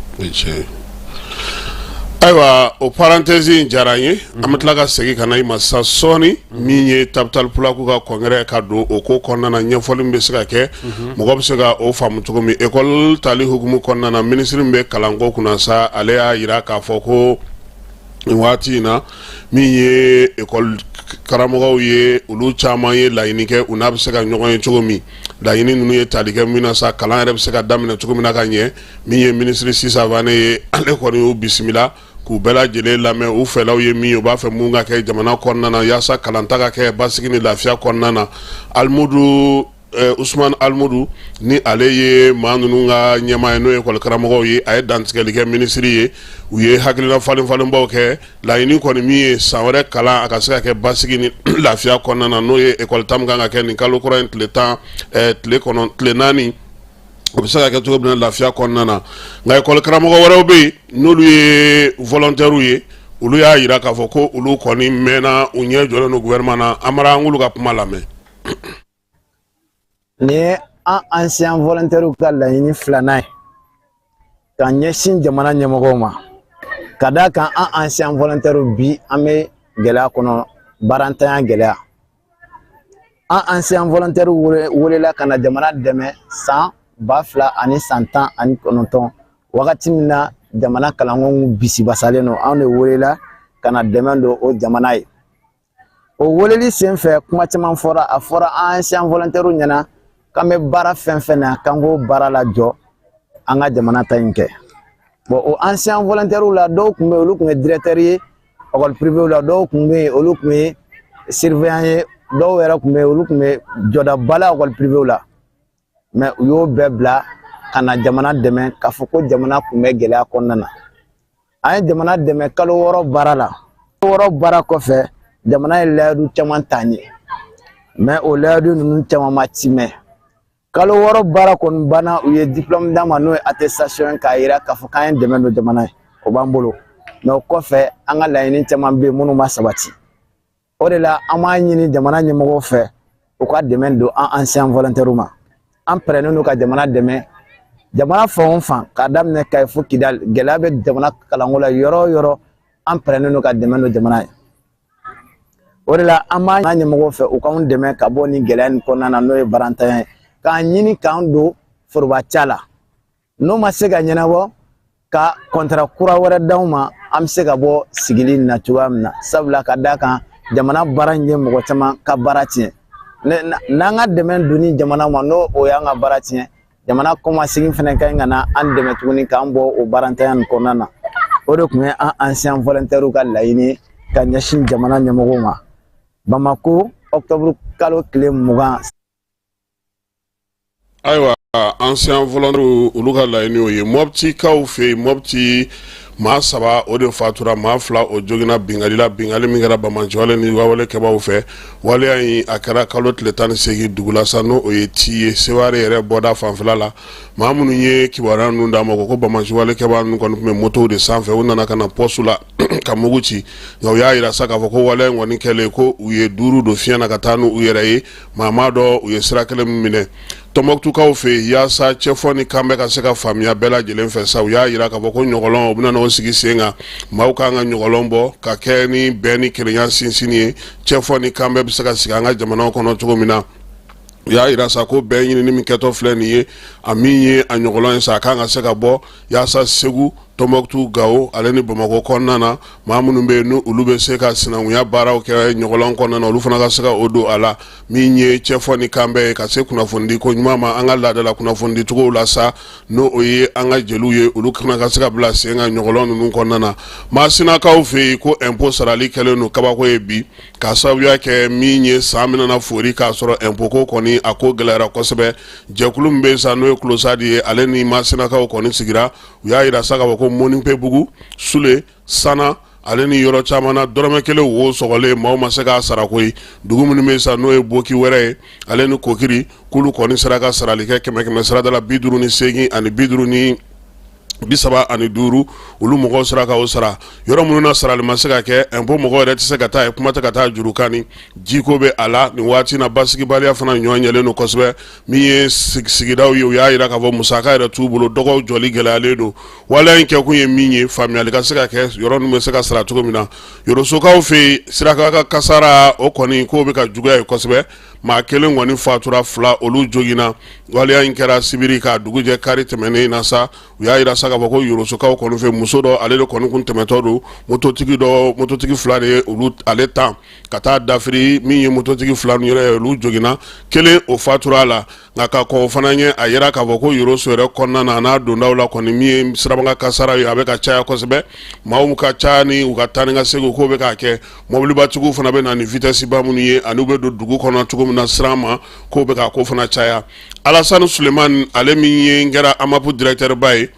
Ayiwa, o parenthèse in diyara n ye. An bɛ tila ka segin ka na i ma sisan sɔɔni. Min ye Tabital Pulaku ka congrès ka don o ko kɔnɔna na, ɲɛfɔli min bɛ se ka kɛ, mɔgɔ bɛ se ka o faamu cogo min, école tali hukumu kɔnɔna na, minisiri min bɛ kalanko kunna sa, ale y'a jira k'a fɔ ko nin waati in na, min ye école karamɔgɔw ye, olu caman ye laɲini kɛ u n'a bɛ se ka ɲɔgɔn ye cogo min. Laɲini ninnu ye tali kɛ min na sa, kalan yɛrɛ bɛ se ka daminɛ cogo min na ka ɲɛ. Min ye minisiri Sisa Wane ye, ale kɔni y'u bisimila k'u bɛɛ lajɛlen lamɛn, u fɛlaw ye min ye, u b'a fɛ mun ka kɛ jamana kɔnɔna na yaasa kalanta ka kɛ basigi ni lafiya kɔnɔna na. Alimudu Usman Alimudu, ni ale ye maa ninnu ka ɲɛmaa ye, n'o ye école karamɔgɔw ye, a ye dantigɛli kɛ minisiri ye. U ye hakilina falen falenbaw kɛ. Laɲini kɔni min ye, san wɛrɛ kalan a ka se ka kɛ basigi ni lafiya kɔnɔna na, n'o ye école ta min kan ka kɛ nin kalo kura in tile 10, tile kɔnɔ tile 4, o bɛ se ka kɛ cogo min na lafiya kɔnɔna na. Nka école karamɔgɔ wɛrɛw bɛ yen, n'olu ye volontaires ye, olu y'a jira k'a fɔ ko olu kɔni mɛnna, u ɲɛ jɔlen don gouvernement na. Amara, an k'olu ka kuma lamɛn. Nin ye an ancien volontaire ka laɲini filanan ye ka ɲɛsin jamana ɲɛmɔgɔw ma, ka d'a kan an ancien volontaire bi, an bɛ gɛlɛya kɔnɔ, baarantanya gɛlɛya. An ancien volontaire welela ka na jamana dɛmɛ san 2019, wagati min na jamana kalanko bisibasalen don. Anw de welela ka na dɛmɛ don o jamana ye. O weleli sen fɛ, kuma caman fɔra. A fɔra an ancien volontaire ɲɛna k'an bɛ baara fɛn fɛn na, k'an k'o baara lajɔ, an ka jamana ta in kɛ. Bon, o ancien volontaire la, dɔw tun bɛ yen, olu tun ye directeur ye école privée la, dɔw tun bɛ yen, olu tun ye surveillant ye, dɔw yɛrɛ tun bɛ yen, olu tun bɛ jɔdaba la école privée la. Mais u y'o bɛɛ bila ka na jamana dɛmɛ, k'a fɔ ko jamana tun bɛ gɛlɛya kɔnɔna na. An ye jamana dɛmɛ kalo 6 baara la. Kalo 6 baara kɔfɛ, jamana ye layidu caman ta an ye, mais o layidu ninnu caman ma timɛ. Kalo 6 baara kɔni banna, u ye diplôme d'an ma, n'o ye attestation ye, k'a yira k'a fɔ k'an ye dɛmɛ don jamana ye, o b'an bolo. Mais o kɔfɛ, an ka laɲini caman bɛ yen minnu ma sabati. O de la, an b'a ɲini jamana ɲɛmɔgɔw fɛ, u ka dɛmɛ don an ancien volontaires ma. An pɛrɛnnen don ka jamana dɛmɛ jamana fan o fan, k'a daminɛ Kayi fo Kidali. Gɛlɛya bɛ jamana kalanko la yɔrɔ o yɔrɔ, an pɛrɛnnen don ka dɛmɛ don jamana ye. O de la, an b'a ɲɛmɔgɔw fɛ, u k'anw dɛmɛ ka bɔ nin gɛlɛya nin kɔnɔna na, n'o ye barantanya ye, k'an ɲini k'an don foroba ca la. N'o ma se ka ɲɛnabɔ, ka kɔntara kura wɛrɛ d'anw ma, an bɛ se ka bɔ sigili in na cogoya min na. Sabula ka d'a kan, jamana baara in ye mɔgɔ caman ka baara tiɲɛ. N'an ka dɛmɛ donni jamana ma, n'o o y'an ka baara tiɲɛ, jamana kɔmasegin fana ka ɲi ka na an dɛmɛ tuguni k'an bɔ o baarantanya nin kɔnɔna na. O de tun ye an ancien volontaires ka laɲini ka ɲɛsin jamana ɲɛmɔgɔw ma. Bamako, octobre kalo tile 20. Ayiwa, anciens volontaires olu ka laɲini o ye. Mɔptikaw fɛ yen, Mɔpti, maa saba o de fatura, maa fila o joginna binkanni la, binkanni min kɛra banbaanciwale ni wale kɛbaaw fɛ. Waleya in a kɛra kalo tile 18 dugu la sa, n'o ye Ti ye, Seware yɛrɛ bɔda fanfɛla la. Maa minnu ye kibaruya ninnu d'a ma ko banbaanciwale kɛbaa ninnu kɔni tun bɛ motow de sanfɛ, u nana ka na pɔsu la ka mugu ci. Nka u y'a jira sa k'a fɔ ko waleya in kɔni kɛlen, ko u ye duuru don fiɲɛ na ka taa n'u yɛrɛ ye. Maa m'a dɔn u ye sira kelen min minɛ. Tɔnbɔkutukaw fɛ yen, yaasa cɛfɔ ni kanbɛn ka se ka faamuya bɛɛ lajɛlen fɛ sa, u y'a jira k'a fɔ ko ɲɔgɔlɔn, u bɛna n'o sigi sen kan. Maaw kan ka ɲɔgɔlɔn bɔ ka kɛ ni bɛn ni kelenya sinsinni ye, cɛfɔ ni kanbɛn bɛ se ka sigi an ka jamanaw kɔnɔ cogo min na. U y'a jira sa ko bɛn ɲinini min kɛtɔ filɛ nin ye, a min ye a ɲɔgɔlɔn ye sa, a kan ka se ka bɔ yaasa Segu, Tɔnbɔkutu, Gawo ale ni Bamakɔ kɔnɔna na, maa minnu bɛ yen ni olu bɛ se ka sinankunya baaraw kɛ ɲɔgɔlɔn kɔnɔna na, olu fana ka se ka o don a la. Min ye cɛfɔ ni kanbɛn ye, ka se kunnafonidi ko ɲuman ma an ka laadala kunnafonidicogow la sa, n'o o ye an ka jeliw ye, olu fana ka se ka bila sen kan ɲɔgɔlɔn ninnu kɔnɔna na. Masinakaw fɛ yen, ko impôt sarali kɛlen don kabako ye bi, k'a sababuya kɛ min ye, san bɛna fori k'a sɔrɔ impôt ko kɔni a ko gɛlɛyara kosɛbɛ. Jɛkulu min bɛ sa, n'o ye CLOSAD ye, ale ni Masinakaw kɔni sigira, u y'a jira sa k'a fɔ ko Mɔnipɛbugu, Sule, Sana ale ni yɔrɔ caman na, dɔrɔmɛ kelen wo sɔgɔlen maaw ma se k'a sara koyi. Dugu minnu bɛ sa, n'o ye Boki wɛrɛ ye ale ni Kokiri, k'olu kɔni sera ka sarali kɛ kɛmɛ kɛmɛ sarada la 58 ani 35, olu mɔgɔw sera ka o sara. Yɔrɔ minnu na sarali ma se ka kɛ, impôt mɔgɔw yɛrɛ tɛ se ka taa yen, kuma tɛ ka taa juru kani. Jiko bɛ a la nin waati na, basigibaliya fana ɲɔ ɲɛlen don kosɛbɛ. Min ye sigidaw ye, u y'a jira k'a fɔ musaka yɛrɛ t'u bolo, dɔgɔw jɔli gɛlɛyalen don. Waleya in kɛkun ye min ye, faamuyali ka se ka kɛ yɔrɔ ninnu bɛ se ka sara cogo min na. Yorosokaw fɛ yen, siraba ka kasara o kɔni k'o bɛ ka juguya yen kosɛbɛ. Maa kelen kɔni fatura, fila olu joginna. Waleya in kɛra sibiri k'a dugujɛ kari tɛmɛnen na sa. U y'a jira sa k'a fɔ ko Yorosokaw kɔni fɛ, muso dɔ ale de kɔni kun tɛmɛtɔ don, mototigi dɔ, mototigi fila de ye olu ale tan ka taa dafiri. Min ye mototigi fila ninnu yɛrɛ ye, olu joginna, kelen o fatura a la. Nka ka kɔn o fana ɲɛ, a yira k'a fɔ ko Yoroso yɛrɛ kɔnɔna na, a n'a dondaw la kɔni, min ye sirabakan kasara ye, a bɛ ka caya kosɛbɛ. Maaw ka ca ni u ka taa ni ka segin k'o bɛ k'a kɛ. Mɔbilibatigiw fana bɛ na ni vitesse ba minnu ye ani u bɛ don dugu kɔnɔ cogo min na siran ma, k'o bɛ k'a ko fana caya. Alasani Sulemani, ale min ye n kɛra AMAP directeur ba ye,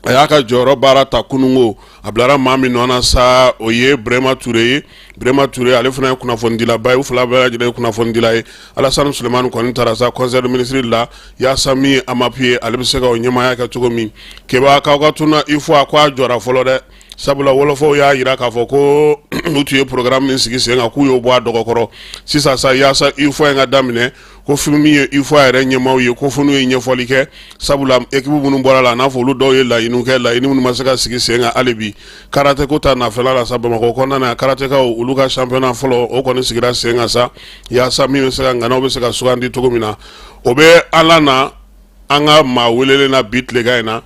a y'a ka jɔyɔrɔ baara ta kununko. A bilara maa min nɔ na sa, o ye Burema Ture ye. Burema Ture, ale fana ye kunnafonidilaba ye. U fila bɛɛ lajɛlen ye kunnafonidila ye. Alasani Sulemani kɔni taara sa conseil de ministre la, yaasa min ye AMAP ye, ale bɛ se ka o ɲɛmaaya kɛ cogo min. Keba k'aw ka tuna UFOA ko a jɔra fɔlɔ dɛ, sabula wɔlɔfɔw y'a jira k'a fɔ ko u tun ye programme min sigi sen kan, k'u y'o bɔ a dɔgɔkɔrɔ sisan sa, yaasa UFOA in ka daminɛ. Ko fɛn min ye UFOA yɛrɛ ɲɛmaaw ye, ko fo n'u ye ɲɛfɔli kɛ, sabula équipe minnu bɔra la, a n'a fɔ olu dɔw ye laɲiniw kɛ, laɲini minnu ma se ka sigi sen kan hali bi. Karate ko ta nafɛla la sa, Bamakɔ kɔnɔna na, karatekaw olu ka championnat fɔlɔ o kɔni sigira sen kan sa, yaasa min bɛ se ka ŋanaw bɛ se ka sugandi cogo min na. O bɛ ala na an ka maa welelen na bi tilegan in na.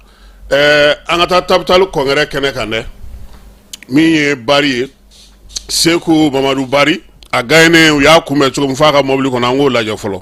Ɛɛ, an ka taa Tabital congrès kɛnɛ kan dɛ. Min ye Bari ye, Seku Mamadu Bari, a gagné, u y'a kunbɛn cogo min f'a ka mobili kɔnɔ, an k'o lajɛ fɔlɔ.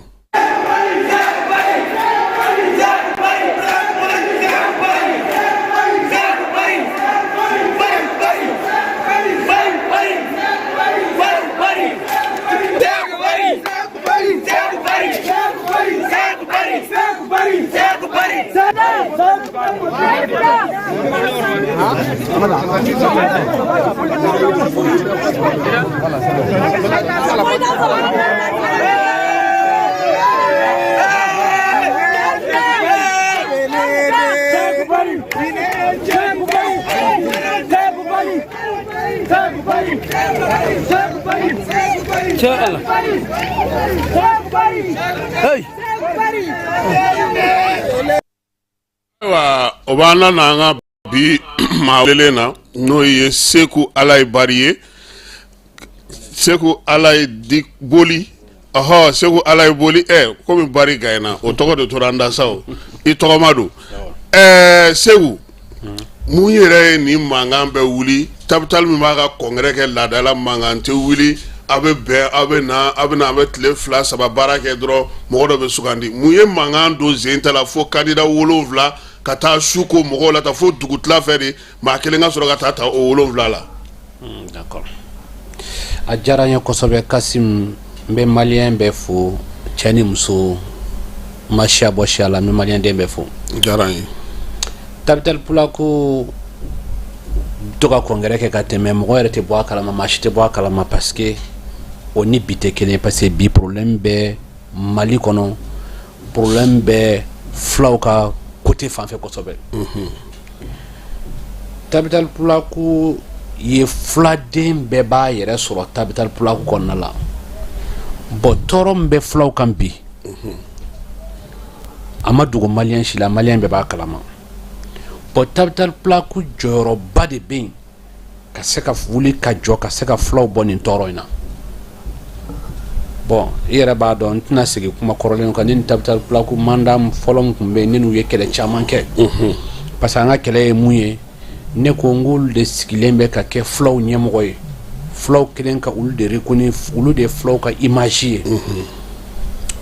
Ayiwa, o b'an na an ka bi maa welelen na, n'o ye Seku Alayi Bari ye. Seku Alayi di boli, ɔhɔ, Seku Alayi boli. Ɛ, komi Bari gagnéna, o tɔgɔ de tora an da sa, o i tɔgɔma don. Ɛɛ Seku, mun yɛrɛ ye nin mankan bɛ wuli? Tabital min b'a ka congrès kɛ laadala, mankan tɛ wuli. Aw bɛ bɛn, aw bɛ na, aw bɛ na, aw bɛ tile 2 3 baara kɛ dɔrɔn, mɔgɔ dɔ bɛ sugandi. Mun ye mankan don sen ta la fo candidat 7 ka taa su ko mɔgɔw la ta fo dugutila fɛ de, maa kelen ka sɔrɔ ka taa ta o 7 la? D'accord, a diyara n ye kosɛbɛ Kasim. N bɛ maliyɛn bɛɛ fo, cɛ ni muso. N ma siya bɔ siya la, n bɛ maliyɛnden bɛɛ fo. Diyara n ye. Tabital Pulaku to ka congrès kɛ ka tɛmɛ, mɔgɔ yɛrɛ tɛ bɔ a kalama, maa si tɛ bɔ a kalama, parce que o ni bi tɛ kelen, parce que bi problème bɛ Mali kɔnɔ, problème bɛ fulaw ka côté fan fɛ kosɛbɛ. Tabital Pulaku ye fuladen bɛɛ b'a yɛrɛ sɔrɔ Tabital Pulaku kɔnɔna la. Bon, tɔɔrɔ min bɛ fulaw kan bi, a ma dogo maliyɛn si la, maliyɛn bɛɛ b'a kalama. Bon, Tabital Pulaku jɔyɔrɔba de bɛ yen ka se ka wuli ka jɔ, ka se ka fulaw bɔ nin tɔɔrɔ in na. Bon, i yɛrɛ b'a dɔn, n tɛna segin kuma kɔrɔlen kan. Ne ni Tabital Pulaku mandat fɔlɔ min tun bɛ yen, ne n'u ye kɛlɛ caman kɛ, parce que an ka kɛlɛ ye mun ye? Ne ko n k'olu de sigilen bɛ ka kɛ fulaw ɲɛmɔgɔ ye, fulaw kelen ka olu de reconnu, olu de ye fulaw ka image ye.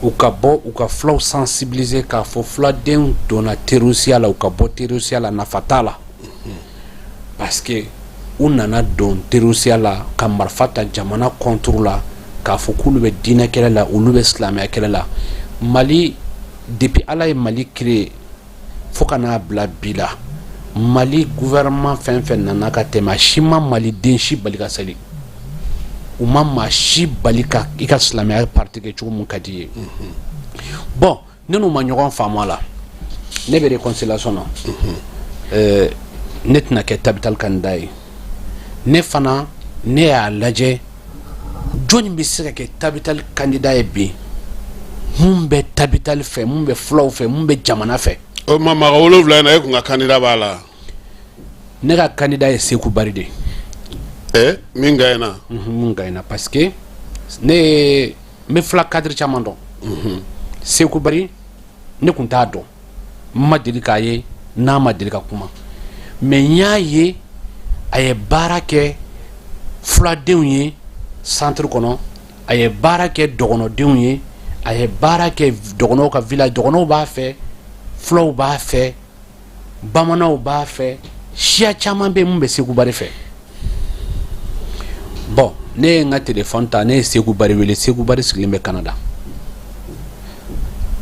U ka bɔ, u ka fulaw sensibiliser k'a fɔ fuladenw donna terrorisiya la, u ka bɔ terrorisiya la, nafa t'a la, parce que u nana don terrorisiya la ka marifa ta jamana contre la, k'a fɔ k'olu bɛ diinɛ kɛlɛ la, olu bɛ silamɛya kɛlɛ la. Mali, depuis Ala ye Mali créé fo ka n'a bila bi la, Mali gouvernement fɛn fɛn nana ka tɛmɛ, a si ma maliden si bali ka seli, u ma maa si bali ka i ka silamɛya pratiquer cogo mun ka di i ye. Bon, ne n'u ma ɲɔgɔn faamu a la. Ne bɛ réconciliation na. Ne tɛna kɛ Tabital candidat ye. Ne fana, ne y'a lajɛ, jɔnni bɛ se ka kɛ Tabital candidat ye bi, mun bɛ Tabital fɛ, mun bɛ fulaw fɛ, mun bɛ jamana fɛ? O ma mɔgɔ 7 in na, e kun ka candidat b'a la? Ne ka candidat ye Seku Bari de ye. Min gagnera? Mun gagnera, parce que ne ye, n bɛ fula cadre caman dɔn. Seku Bari, ne kun t'a dɔn, n ma deli k'a ye, n'a ma deli ka kuma, mais n y'a ye a ye baara kɛ fuladenw ye centre kɔnɔ, a ye baara kɛ dɔgɔnɔdenw ye, a ye baara kɛ dɔgɔnɔw ka village. Dɔgɔnɔw b'a fɛ, fulaw b'a fɛ, bamananw b'a fɛ, siya caman bɛ mun bɛ Seku Bari fɛ. Bon, ne ye n ka téléphone ta, ne ye Seku Bari wele. Seku Bari sigilen bɛ Canada.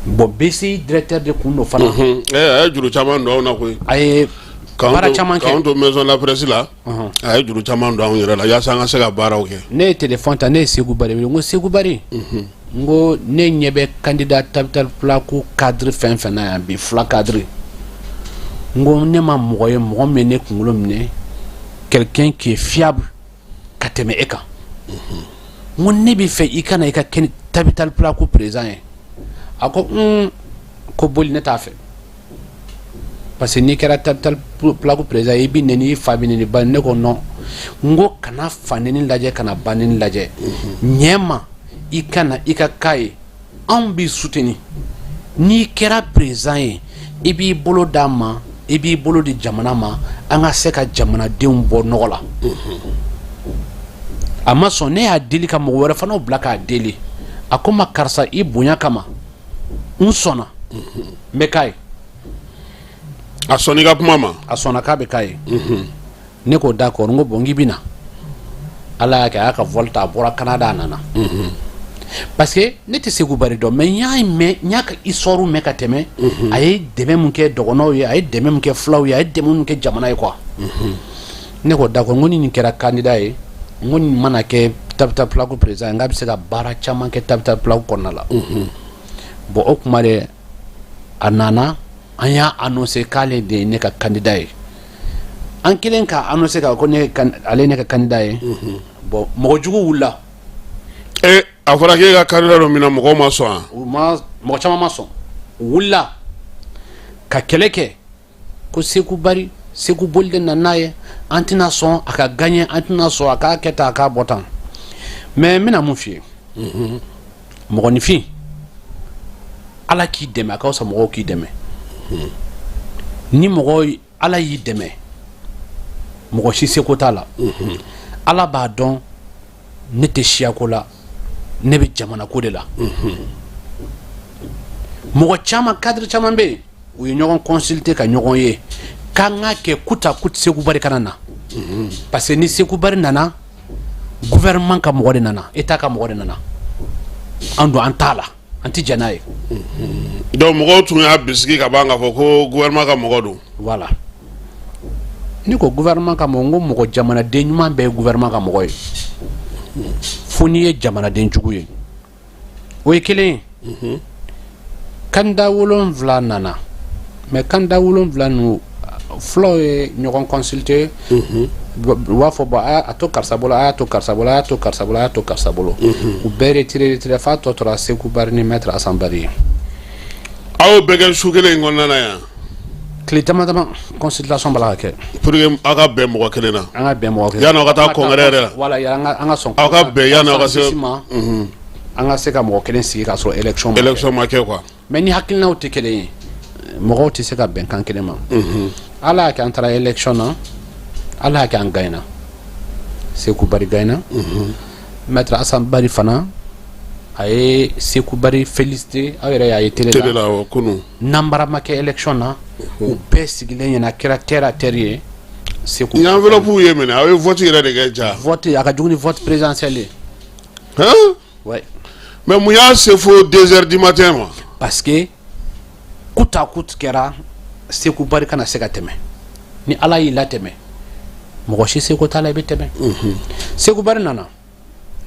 Bon, BCI directeur de kun don fana. A ye juru caman don anw na koyi. A ye baara caman kɛ. K'anw to maison de la presse la, a ye juru caman don anw yɛrɛ la yaasa an ka se ka baaraw kɛ. Ne ye téléphone ta, ne ye Seku Bari wele. N ko Seku Bari, n ko ne ɲɛ bɛ candidat Tabital Pulaku cadre fɛn fɛn na yan bi, fula cadre, n ko ne ma mɔgɔ ye, mɔgɔ min ye ne kunkolo minɛ, quelqu'un qui est fiable ka tɛmɛ e kan. N ko ne bɛ fɛ i ka na i ka kɛ Tabital Pulaku président ye. A ko un, ko boli, ne t'a fɛ, parce que n'i kɛra Tabital Pulaku président ye, i bɛ nɛni, i fa bɛ nɛni, ba. Ne ko non, n ko kana fa nɛni lajɛ, kana ba nɛni lajɛ, ɲɛ ma i ka na i ka k'a ye, anw b'i soutenir. N'i kɛra président ye, i b'i bolo d'an ma, i b'i bolo di jamana ma, an ka se ka jamanadenw bɔ nɔgɔ la. A ma sɔn. Ne y'a deli ka mɔgɔ wɛrɛ fana bila k'a deli. A ko ma, karisa, i bonya kama, n sɔnna, n bɛ k'a ye. A sɔnna i ka kuma ma? A sɔnna k'a bɛ k'a ye. Ne ko d'accord. N ko bon, n k'i bɛ na. Ala y'a kɛ, a y'a ka vol ta, a bɔra Canada, a nana, parce que ne tɛ Seku Bari dɔn, mais n y'a mɛn, n y'a ka histoire mɛn ka tɛmɛ. A ye dɛmɛ mun kɛ dɔgɔnɔw ye, a ye dɛmɛ mun kɛ fulaw ye, a ye dɛmɛ mun kɛ jamana ye quoi. Ne ko d'accord, n ko ni nin kɛra candidat ye, n ko nin mana kɛ Tabital Pulaku président ye, n k'a bɛ se ka baara caman kɛ Tabital Pulaku kɔnɔna la. Bon, o kuma de, a nana, an y'a annoncé k'ale de ye ne ka candidat ye. An kelen k'a annoncé k'a ko ne ale ye ne ka candidat ye. Bon, mɔgɔ jugu wulila. E, a fɔra k'e ka candidat don min na, mɔgɔw ma sɔn wa? U ma, mɔgɔ caman ma sɔn. U wulila ka kɛlɛ kɛ ko Seku Bari, Seku Boli de nana n'a ye, an tɛna sɔn a ka gagner, an tɛna sɔn a k'a kɛ tan, a k'a bɔ tan. Mais n bɛna mun f'i ye? Mɔgɔninfin, Ala k'i dɛmɛ, a ka fisa mɔgɔw k'i dɛmɛ. Ni mɔgɔ Ala y'i dɛmɛ, mɔgɔ si seko t'a la. Ala b'a dɔn, ne tɛ siyako la, ne bɛ jamana ko de la. Mɔgɔ caman, cadre caman bɛ yen, u ye ɲɔgɔn consulter ka ɲɔgɔn ye k'an ka kɛ kuta ku Seku Bari kana na, parce que ni Seku Bari nana, gouvernement ka mɔgɔ de nana, état ka mɔgɔ de nana, an don an t'a la. An tɛ jɛn n'a ye. Donc mɔgɔw tun y'a bisigi ka ban k'a fɔ ko gouvernement ka mɔgɔ don. Voilà, ne ko gouvernement ka mɔgɔ, n ko mɔgɔ jamanaden ɲuman bɛɛ ye gouvernement ka mɔgɔ ye, fo n'i ye jamanaden jugu ye, o ye kelen ye. Candidat 7 nana, mais candidat 7 ninnu, fulaw ye ɲɔgɔn consulter, u b'a fɔ bon, a to karisa bolo, a y'a to karisa bolo, a y'a to karisa bolo, a y'a to karisa bolo. U bɛɛ retiré retiré f'a tɔ tora Seku Bari ni maître Asan Bari ye. Aw y'o bɛɛ kɛ su kelen in kɔnɔna na yan? Tile dama dama consultation b'a la ka kɛ. Pour que aw ka bɛn mɔgɔ kelen na. An ka bɛn mɔgɔ kelen. Yanni aw ka taa congrès yɛrɛ la. Voilà, an ka sɔn. Aw ka bɛn yanni aw ka se. An ka se ka mɔgɔ kelen sigi k'a sɔrɔ élection ma kɛ. Élection ma kɛ quoi. Mais ni hakilinaw tɛ kelen ye, mɔgɔw tɛ se ka bɛn kan kelen ma. Ala y'a kɛ an taara élection na, Ala y'a kɛ an gagnera, Seku Bari gagnera. Maître Asan Bari fana, a ye Seku Bari félicité, aw yɛrɛ y'a ye télé la. Télé la awɔ, kunun. Nanbara ma kɛ élection na, u bɛɛ sigilen ɲɛna, a kɛra terre à terre ye. Seku. N ye enveloppe ye minɛ, aw ye vote yɛrɛ de kɛ ja. Vote a ka jugu ni vote présidentiel ye. Hein? Ouais. Mais mun y'a se fo 2 heures du matin ma? Parce que coûte à coûte kɛra Seku Bari kana se ka tɛmɛ. Ni Ala y'i latɛmɛ, mɔgɔ si seko t'a la, i bɛ tɛmɛ. Seku Bari nana,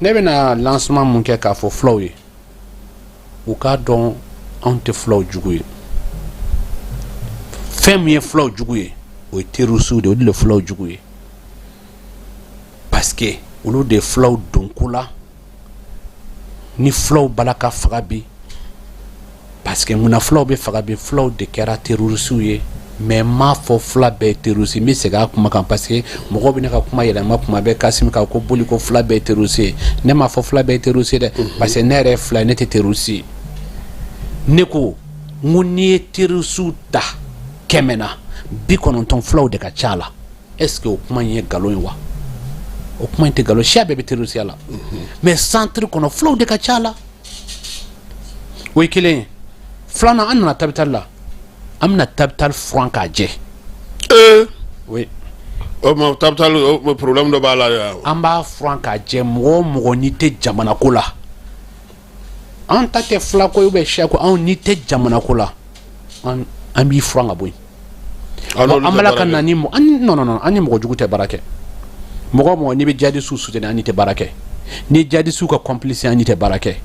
ne bɛna lancement mun kɛ k'a fɔ fulaw ye, u k'a dɔn anw tɛ fulaw jugu ye. Fɛn min ye fulaw jugu ye, o ye terroriste de ye, o de ye fulaw jugu ye, parce que olu de ye fulaw don ko la. Ni fulaw bala ka faga bi, parce que munna fulaw bɛ faga bi? Fulaw de kɛra terroriste ye. Mais n m'a fɔ fula bɛɛ ye terroriste, n bɛ segin a kuma kan, parce que mɔgɔw bɛ ne ka kuma yɛlɛma kuma bɛɛ. Kasimi ka ko boli ko fula bɛɛ ye terroriste ye, ne m'a fɔ fula bɛɛ ye terroriste ye dɛ, parce que ne yɛrɛ ye fula ye, ne tɛ terroriste ye. Ne ko n ko n'i ye terroriste ta 100 na, 90 fulaw de ka ca la. Est ce que o kuma in ye nkalon ye wa? O kuma in tɛ nkalon, siya bɛɛ bɛ terroriste la, mais centre kɔnɔ fulaw de ka ca la. O ye kelen ye. Filanan, an nana Tabital la, an bɛna Tabital furan k'a jɛ. Oui. O ma Tabital, o problème dɔ b'a la. An b'a furan k'a jɛ. Mɔgɔ o mɔgɔ n'i tɛ jamana ko la, an ta tɛ fila ko ye ou bien siya ko, anw n'i tɛ jamana ko la, an b'i furan ka bɔ yen. An b'a ka na ni non non non, an ni mɔgɔ jugu tɛ baara kɛ. Mɔgɔ o mɔgɔ n'i bɛ jihadisiw soutenir, an n'i tɛ baara kɛ. Ni jihadisiw ka complice, an n'i tɛ baara kɛ.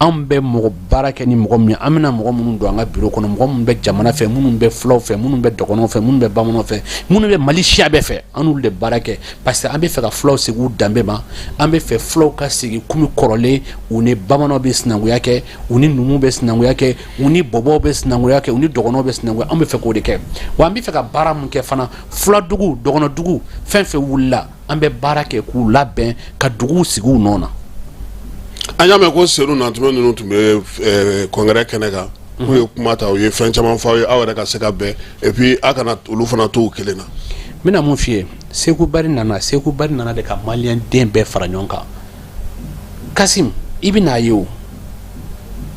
Anw bɛ mɔgɔ baara kɛ ni mɔgɔ min ye, an bɛna mɔgɔ minnu don an ka bureau kɔnɔ, mɔgɔ minnu bɛ jamana fɛ, minnu bɛ fulaw fɛ, minnu bɛ dɔgɔnɔw fɛ, minnu bɛ bamananw fɛ, minnu bɛ Mali siya bɛɛ fɛ, an n'olu de baara kɛ, parce que an bɛ fɛ ka fulaw segin u danbe ma. An bɛ fɛ fulaw ka segin komi kɔrɔlen, u ni bamananw bɛ sinankunya kɛ, u ni numuw bɛ sinankunya kɛ, u ni bɔbɔw bɛ sinankunya kɛ, u ni dɔgɔnɔw bɛ sinankunya. An bɛ fɛ k'o de kɛ. Wa an bɛ fɛ ka baara mun kɛ fana, fuladugu, dɔgɔnɔdugu, fɛn fɛn wulila, an bɛ baara kɛ k'u labɛn ka duguw sigi u nɔ na. An y'a mɛn ko Sedu Nantumɛ ninnu tun bɛ congrès kɛnɛ kan, k'u ye kuma ta, u ye fɛn caman fɔ aw ye, aw yɛrɛ ka se ka bɛn, et puis aw kana olu fana to u kelen na. N bɛna mun f'i ye, Seku Bari nana, Seku Bari nana de ka maliyɛn den bɛɛ fara ɲɔgɔn kan. Kasim, i bɛn'a ye, o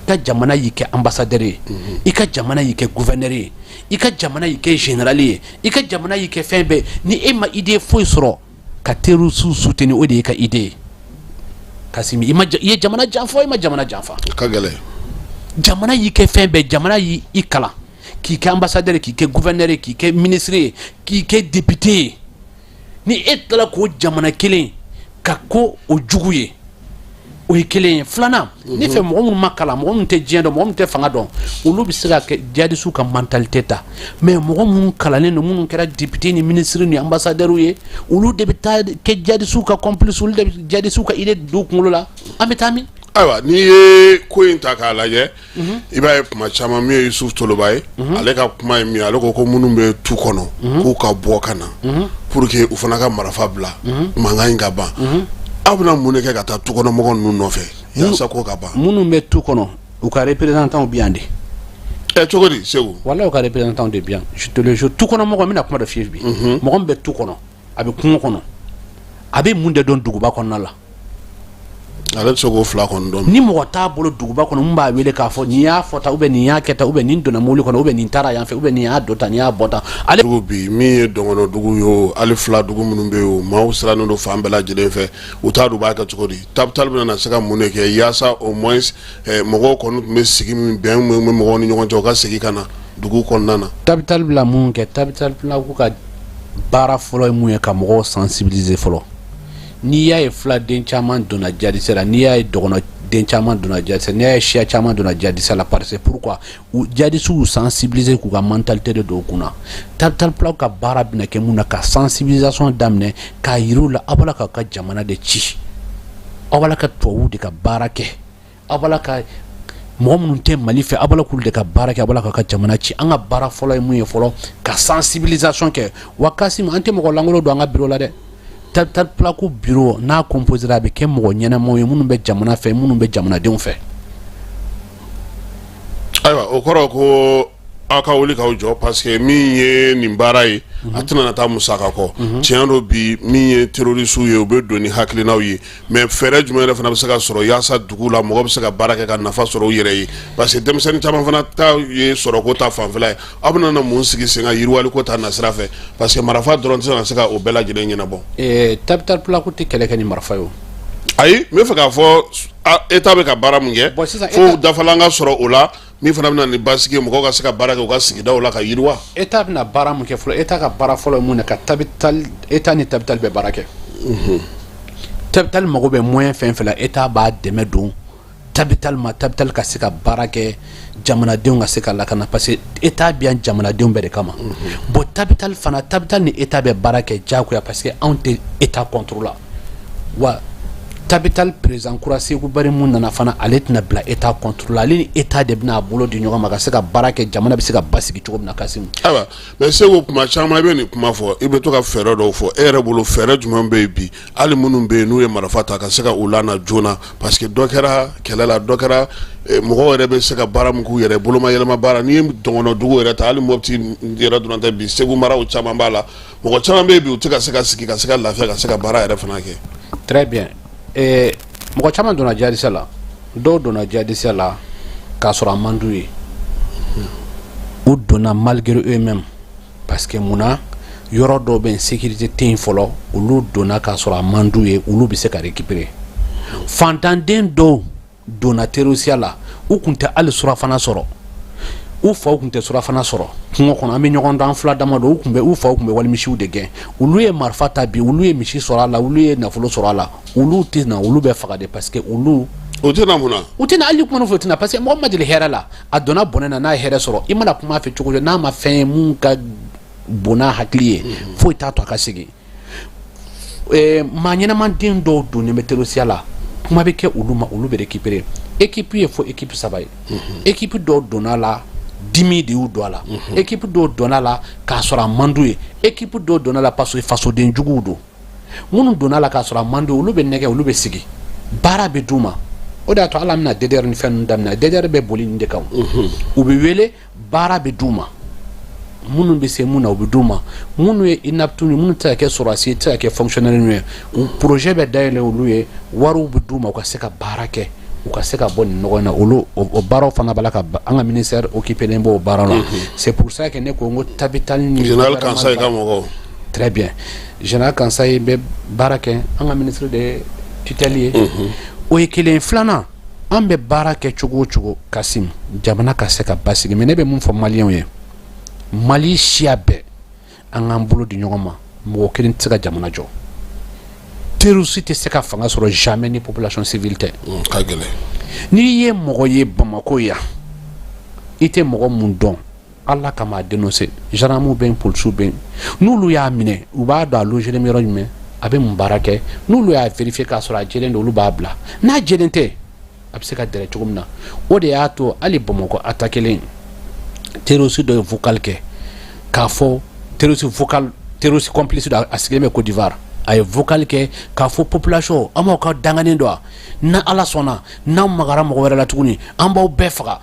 ka jamana y'i kɛ ambassadeur ye, i ka jamana y'i kɛ gouverneur ye, i ka jamana y'i kɛ général ye, i ka jamana y'i kɛ fɛn bɛɛ, ni e ma idée foyi sɔrɔ ka terroriste soutenir, o de y'i ka idée ye. Kasimi, i ma, i ye jamana janfa, i ma jamana janfa. Ka gɛlɛn. Jamana y'i kɛ fɛn bɛɛ, jamana y'i kalan k'i kɛ ambassadeur ye, k'i kɛ gouverneur ye, k'i kɛ ministre ye, k'i kɛ député ye, ni e tilala k'o jamana kelen ka ko o jugu ye, o ye kelen ye. Filanan, ne fɛ mɔgɔ minnu ma kalan, mɔgɔ minnu tɛ diɲɛ dɔn, mɔgɔ minnu tɛ fanga dɔn, olu bɛ se ka kɛ jihadisiw ka mentalité ta. Mais mɔgɔ minnu kalannen don, minnu kɛra député ni ministre ni ambassadeur ye, olu de bɛ taa kɛ jihadisiw ka complice, olu de bɛ jihadisiw ka idée don u kunkolo la. An bɛ taa min? Ayiwa, n'i ye ko in ta k'a lajɛ, i b'a ye kuma caman min ye Yusuf Toloba ye, ale ka kuma ye min ye, ale ko ko minnu bɛ tu kɔnɔ, k'u ka bɔ ka na pour que u fana ka marifa bila, mankan in ka ban. Aw bɛna mun de kɛ ka taa tu kɔnɔ mɔgɔ ninnu nɔfɛ yaasa ko ka ban? Minnu bɛ tu kɔnɔ, u ka représentants bɛ yan de. Ɛ, cogo di, Segu? Walahi, u ka représentants de bɛ yan, je te le jure. Tu kɔnɔ mɔgɔ, n bɛna kuma dɔ f'i ye bi. Mɔgɔ min bɛ tu kɔnɔ, a bɛ kungo kɔnɔ, a bɛ mun de dɔn duguba kɔnɔna la? Ale tɛ se k'o fila kɔni dɔn. Ni mɔgɔ t'a bolo duguba kɔnɔ mun b'a wele k'a fɔ nin y'a fɔ tan ou bien nin y'a kɛ tan ou bien nin donna mobili kɔnɔ ou bien nin taara yan fɛ ou bien nin y'a don tan nin y'a bɔ tan ale. Dugu bi min ye dɔgɔnɔ dugu ye o, hali fila dugu minnu bɛ yen o, maaw sirannen don fan bɛɛ lajɛlen fɛ, u t'a dɔn u b'a kɛ cogo di. Tabital bɛna na se ka mun de kɛ yaasa au moins mɔgɔw kɔni tun bɛ sigi min, bɛn min bɛ mɔgɔw ni ɲɔgɔn cɛ, u ka segin ka na dugu kɔnɔna na? Tabital bɛna mun kɛ? Tabital Pulaku ka baara fɔlɔ ye mun ye? Ka mɔgɔw sensibiliser fɔlɔ. N'i y'a ye filaden caman donna jadisɛ la, n'i y'a ye dɔgɔnɔ den caman donna jadisɛ, n'i y'a ye siya caman donna jadisɛ la, parce que pourquoi? U jadisiw sensibiliser k'u ka mentalité de don u kunna. Tabital Pulaku ka baara bɛna kɛ mun na? Ka sensibilisation daminɛ k'a yir'u la, aw b'a la k'aw ka jamana de ci, aw b'a la ka tubabuw de ka baara kɛ, aw b'a la ka mɔgɔ minnu tɛ Mali fɛ, aw b'a la k'olu de ka baara kɛ, aw b'a la k'aw ka jamana ci. An ka baara fɔlɔ ye mun ye fɔlɔ? Ka sensibilisation kɛ. Wa Kasim, an tɛ mɔgɔ lankolon don an ka bureau la dɛ. Tabital Pulaku bureau n'a composera, a bɛ kɛ mɔgɔ ɲɛnamaw ye minnu bɛ jamana fɛ, minnu bɛ jamanadenw fɛ. Ayiwa, o kɔrɔ ko aw ka wuli k'aw jɔ, parce que min ye nin baara ye, a tɛna na taa musaka kɔ. Tiɲɛ don, bi min ye terroristew ye, u bɛ don ni hakilinaw ye, mais fɛɛrɛ jumɛn yɛrɛ fana bɛ se ka sɔrɔ yaasa dugu la mɔgɔ bɛ se ka baara kɛ ka nafa sɔrɔ u yɛrɛ ye? Parce que denmisɛnnin caman fana ta ye sɔrɔko ta fanfɛla ye. Aw bɛna na mun sigi sen kan yiriwaliko ta nasira fɛ? Parce que marifa dɔrɔn tɛ se ka o bɛɛ lajɛlen ɲɛnabɔ. Tabital Pulaku tɛ kɛlɛ kɛ ni marifa ye o. Ayi, n bɛ fɛ k'a fɔ État bɛ ka baara mun kɛ, fo dafalan ka sɔrɔ o la min fana bɛna ni basigi ye, mɔgɔw ka se ka baara kɛ u ka sigidaw la ka yiriwa. État bɛna baara mun kɛ fɔlɔ? État ka baara fɔlɔ ye mun ye? Ka Tabital, État ni Tabital bɛ baara kɛ. Tabital mago bɛ moyen fɛn fɛn la, État b'a dɛmɛ don Tabital ma, Tabital ka se ka baara kɛ, jamanadenw ka se ka lakana, parce que État bɛ yan jamanadenw bɛɛ de kama. Bon, Tabital fana, Tabital ni État bɛ baara kɛ diyagoya, parce que anw tɛ État contre la. Wa Tabital président kura Seku Bari mun nana fana, ale tɛna bila État contre la. Ale ni État de bɛna a bolo di ɲɔgɔn ma ka se ka baara kɛ, jamana bɛ se ka basigi cogo min na, Kasimu. Ayiwa, mais Segu, kuma caman i bɛ nin kuma fɔ, i bɛ to ka fɛɛrɛ dɔw fɔ. E yɛrɛ bolo, fɛɛrɛ jumɛn bɛ yen bi, hali minnu bɛ yen n'u ye marifa ta, ka se ka u lana joona? Parce que dɔ kɛra kɛlɛ la, dɔ kɛra mɔgɔw yɛrɛ bɛ se ka baara min k'u yɛrɛ boloma yɛlɛma baara. N'i ye dɔgɔnɔ dugu yɛrɛ ta, hali Mopti yɛrɛ dɔrɔn tɛ bi, Segu maraw caman b'a la, mɔgɔ caman bɛ yen bi, u tɛ ka se ka sigi ka se ka lafiya, ka se ka baara yɛrɛ fana kɛ. Très bien. Mɔgɔ caman donna jadisiya la. Dɔw donna jadisiya la k'a sɔrɔ a man d'u ye, u donna malgré eux-mêmes, parce que munna? Yɔrɔ dɔw bɛ yen, sécurité tɛ yen fɔlɔ. Olu donna k'a sɔrɔ a man d'u ye, olu bɛ se ka récupérer. Fantanden dɔw donna terrorisiya la, u kun tɛ hali surafana sɔrɔ, u faw kun tɛ surafana sɔrɔ kungo kɔnɔ. An bɛ ɲɔgɔn dɔn, an fila dama don. U kun bɛ, u faw kun bɛ walimisiw de gɛn. Olu ye marifa ta bi, olu ye misi sɔrɔ a la, olu ye nafolo sɔrɔ a la. Olu tɛ na, olu bɛ faga de, parce que olu O tɛ na mun na? U tɛ na. Hali kuma fɔ, u tɛ na, parce que mɔgɔ ma deli hɛrɛ la. A donna bɔnɛ na, n'a ye hɛrɛ sɔrɔ, i mana kuma a fɛ cogo o cogo, n'a ma fɛn ye mun ka bon n'a hakili ye, foyi t'a to a ka segin. Maa ɲɛnamaden dɔw donnen bɛ terrorisiya la, kuma bɛ kɛ olu ma, olu bɛ récupérer. Équipe ye fo équipe saba ye. Équipe dɔw donna la, dimi de y'u don a la. Équipe dɔw donna la k'a sɔrɔ a man d'u ye. Équipe dɔw donna la parce que fasoden juguw don. Minnu donna la k'a sɔrɔ a man d'u ye, olu bɛ nɛgɛ, olu bɛ sigi, baara bɛ d'u ma. O de y'a to hali an bɛna DDR ni fɛn ninnu daminɛ. DDR bɛ boli nin de kan. U bɛ wele, baara bɛ d'u ma, minnu bɛ se mun na, u bɛ d'u ma. Minnu ye inaptes ye, minnu tɛ se ka kɛ sɔrɔdasi ye, tɛ se ka kɛ fonctionnaire ye, u projet bɛ dayɛlɛ olu ye, wariw bɛ d'u ma, u ka se ka baara kɛ, u ka se ka bɔ nin nɔgɔ in na. Olu o baaraw fana b'a la ka an ka ministère occupé b'o baara la. C'est pour ça que ne ko n ko Tabital ni Général Kansayi ka mɔgɔw. Très bien, général Kansayi bɛ baara kɛ an ka ministre de tutelle ye. O ye kelen. Filanan, an bɛ baara kɛ cogo o cogo, Kasim, jamana ka se ka basigi. Mais ne bɛ mun fɔ maliyɛnw ye? Mali siya bɛɛ, an k'an bolo di ɲɔgɔn ma. Mɔgɔ kelen tɛ se ka jamana jɔ. Terroriste tɛ se ka fanga sɔrɔ jamais ni population civile tɛ. Ka gɛlɛn. N'i ye mɔgɔ ye Bamakɔ yan, i tɛ mɔgɔ mun dɔn, Ala kama, a dénoncer. Gendarmew bɛ yen, polisiw bɛ yen. N'olu y'a minɛ, u b'a dɔn a logé bɛ yɔrɔ jumɛn, a bɛ mun baara kɛ. N'olu y'a vérifier k'a sɔrɔ a jɛlen don, olu b'a bila. N'a jɛlen tɛ, a bɛ se ka dɛrɛ cogo min na. O de y'a to hali Bamakɔ attaqué len, terroriste dɔ ye vocal kɛ k'a fɔ, terroriste vocal, terroriste complice dɔ, a sigilen bɛ Côte d'Ivoire, a ye vocal kɛ k'a fɔ population, an b'aw ka danganen don wa, na Ala sɔnna, n'aw magara mɔgɔ wɛrɛ la tuguni, an b'aw bɛɛ faga.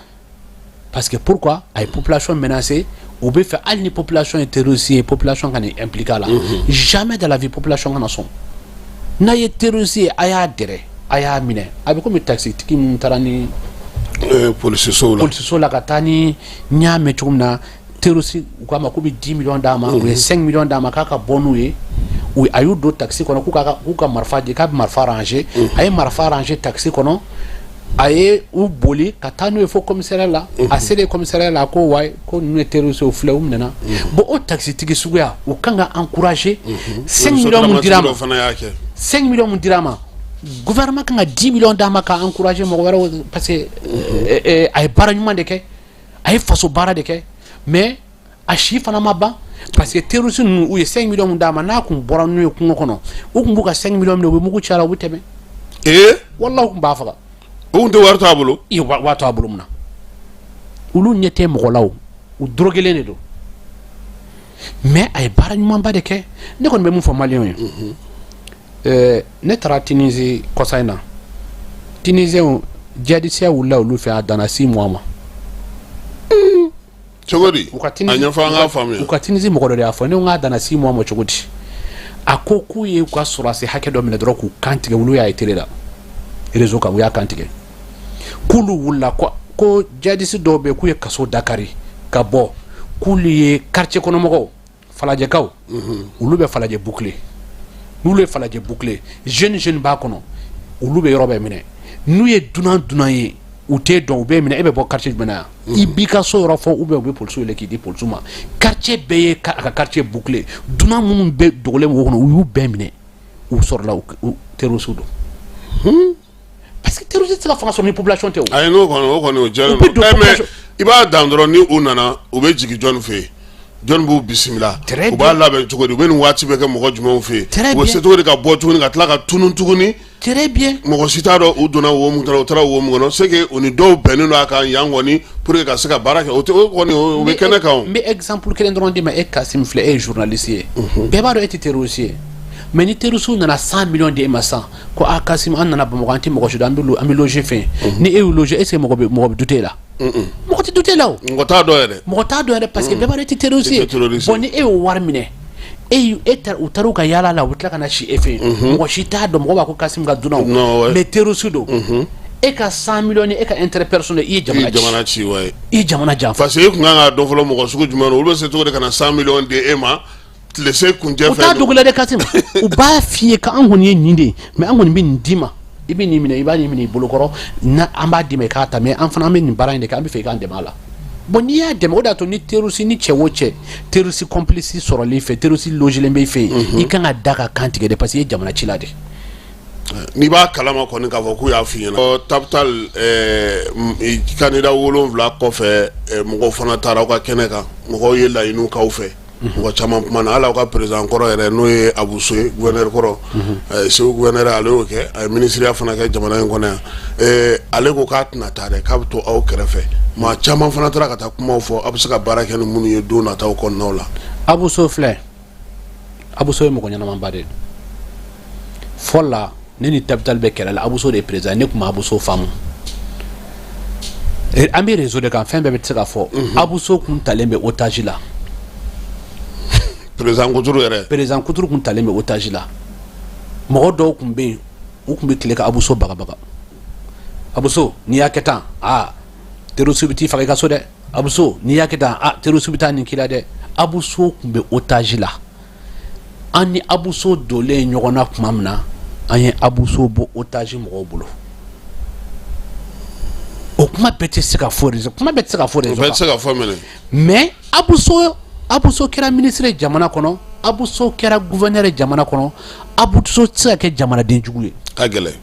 Parce que pourquoi a ye population menacé? U bɛ fɛ hali ni population ye terroriste ye, population ka nin impliqué a la. Jamais de la vie population kana sɔn. N'a ye terroriste ye, a y'a dɛrɛ. A y'a minɛ, a bɛ komi taxitigi minnu taara ni polisiso la ka taa ni, n y'a mɛn cogo min na, terroriste u k'a ma k'u bɛ 10 millions d'a ma, u ye 5 millions d'a ma k'a ka bɔ n'u ye. A y'u don taxi kɔnɔ, k'u ka marifa di, k'a bɛ marifa ranger. A ye marifa ranger taxi kɔnɔ, a ye u boli ka taa n'u ye fo commissariat la. A selen commissariat la, a ko wayi, ko ninnu ye terroriste ye, filɛ, u minɛna. Bon, o taxitigi suguya, u kan ka encourager. 5 millions mun dira a ma, 5 millions mun dira a ma, gouvernement kan ka 10 millions d'a ma ka encourager mɔgɔ wɛrɛw, parce que a ye baara ɲuman de kɛ, a ye faso baara de kɛ. Mais a si fana ma ban, parce que terroriste ninnu, u ye 5 millions mun d'a ma, n'a kun bɔra n'u ye kungo kɔnɔ, u kun b'u ka 5 millions minɛ, u bɛ mugu ci a la, u bɛ tɛmɛ. Walahi, u kun b'a faga. O kun tɛ wari t'a bolo. I wari t'a bolo mun na? Olu ɲɛ tɛ mɔgɔ la, o u dorogelen de don. Mais a ye baara ɲumanba de kɛ. Ne kɔni bɛ mun fɔ maliyɛnw ye? Ne taara Tunisie kɔsa in na. Tunisiyɛnw, djihadisiya wulila olu fɛ, a danna 6 mois ma. Cogo di? A ɲɛfɔ an k'a faamuya. U ka Tunisie mɔgɔ dɔ de y'a fɔ ne ko k'a danna 6 mois ma cogo di? A ko k'u ye u ka sɔrɔdasi hakɛ dɔ minɛ dɔrɔn k'u kan tigɛ. Olu y'a ye télé la, réseau kan, u y'a kan tigɛ. K'olu wulila ko djihadiste dɔw bɛ yen, k'u ye kaso dakari ka bɔ, k'olu ye quartier kɔnɔmɔgɔw, falajɛkaw, olu bɛ Falajɛ boucler. N'olu ye Falajɛ boucler, jeune jeune b'a kɔnɔ, olu bɛ yɔrɔ bɛɛ minɛ. N'u ye dunan dunan ye, u t'e dɔn, u b'e minɛ. E bɛ bɔ quartier jumɛn na yan? I b'i ka so yɔrɔ fɔ, ou bien u bɛ polisiw wele k'i di polisiw ma. Quartier bɛɛ ye a ka quartier boucler. Dunan minnu bɛ dogolen wo kɔnɔ, u y'u bɛɛ minɛ. U sɔrɔla, u terroriste don, parce que terroriste tɛ se ka fanga sɔrɔ ni population tɛ o. Ayi, n'o kɔni, o kɔni, o jɛlen don. Mais i b'a dan dɔrɔn, ni u nana, u bɛ jigin jɔnni fɛ yen? Jɔnni b'u bisimila? U b'a labɛn cogo di? U bɛ nin waati bɛ kɛ mɔgɔ jumɛnw fɛ yen? U bɛ se cogo di ka bɔ tuguni, ka tila ka tunun tuguni? Très bien. Mɔgɔ si t'a dɔn u donna wo mun kɔnɔ, u taara wo mun kɔnɔ. C'est que u ni dɔw bɛnnen don a kan yan kɔni pour que ka se ka baara kɛ. O tɛ, o kɔni, o bɛ kɛnɛ kan o. N bɛ exemple kelen dɔrɔn d'i ma. E Kasim filɛ, e ye journaliste ye, bɛɛ b'a dɔn e tɛ terroriste ye. Mais ni terroriste nana 100 millions di e ma sisan ko a Kasim, an nana Bamakɔ, an tɛ mɔgɔ si dɔn, an bɛ loger fɛn, ni e y'u loger, est ce que mɔgɔ bɛ douter la? Mɔgɔ tɛ douter la o. Mɔgɔ t'a dɔn yɛrɛ. Mɔgɔ t'a dɔn yɛrɛ, parce que bɛɛ b'a dɔn e tɛ terroriste ye. Bon, ni e y'o wari minɛ, e e taara, u taara u ka yaala la, u bɛ tila ka na si e fɛ yen, mɔgɔ si t'a dɔn. Mɔgɔ b'a ko Kasim ka dunanw, mais terroriste don. E ka 100 millions ni e ka intérêt personnel, i ye jamana ci. Jamana ci, ouais. I ye jamana janfa. Parce que e kun kan k'a dɔn fɔlɔ mɔgɔ sugu jumɛn don, olu bɛ se cogo di ka na 100 millions di e ma tile se kuncɛ fɛ? U t'a dogo la dɛ Kasim, u b'a f'i ye k'an kɔni ye nin de ye, mais an kɔni bɛ nin d'i ma, i bɛ nin minɛ, i b'a nin minɛ i bolokɔrɔ na, an b'a d'i ma i k'a ta, mais an fana an bɛ nin baara in de kɛ, an bɛ fɛ i k'an dɛmɛ a la. Bon, n'i y'a dɛmɛ, o de y'a to ni terroriste ni cɛ o cɛ terroriste complice sɔrɔli fɛ, terroriste logelen bɛ i fɛ yen, i kan ka da ka kan tigɛ de, parce que i ye jamana cila de. N'i b'a kalama kɔni k'a fɔ k'u y'a f'i ɲɛna. Tabital, candidat 7 kɔfɛ, mɔgɔw fana taara aw ka kɛnɛ kan, mɔgɔw ye laɲiniw k'aw fɛ, mɔgɔ caman kumana, hali aw ka président kɔrɔ yɛrɛ, n'o ye Abuso ye, gouverneur kɔrɔ, Segu gouverneur, ale y'o kɛ, a ye ministiriya fana kɛ jamana in kɔnɔ yan. Ale ko k'a tɛna taa dɛ, k'a bɛ to aw kɛrɛfɛ. Maa caman fana taara ka taa kumaw fɔ, aw bɛ se ka baara kɛ ni minnu ye don nataw kɔnɔnaw la. Abuso filɛ, Abuso ye mɔgɔ ɲɛnamaba de ye. Fɔlɔ la, ne ni Tabital bɛ kɛlɛ la, Abuso de ye président, ne tun ma Abuso faamu. An bɛ réseau de kan, fɛn bɛɛ bɛ se ka fɔ. Abuso kun talen bɛ otage la. Président Kuturu yɛrɛ. Président Kuturu kun talen bɛ otage la. Mɔgɔ dɔw kun bɛ yen, u kun bɛ tile ka Abuso bagabaga. Abuso, n'i y'a kɛ tan, aa, terroriste bɛ t'i faga i ka so dɛ. Abuso, n'i y'a kɛ tan, aa, terroriste bɛ taa nin k'i la dɛ. Abuso kun bɛ otage la. An ni Abuso donlen ɲɔgɔn na tuma min na, an ye Abuso bɔ otage mɔgɔw bolo. O kuma bɛɛ tɛ se ka fɔ réseau, kuma bɛɛ tɛ se ka fɔ réseau. O bɛɛ tɛ se ka fɔ minɛ. Mais Abuso kɛra ministre ye jamana kɔnɔ, Abuso kɛra gouverneur ye jamana kɔnɔ, Abuso tɛ se ka kɛ jamanaden jugu ye. Ka gɛlɛn.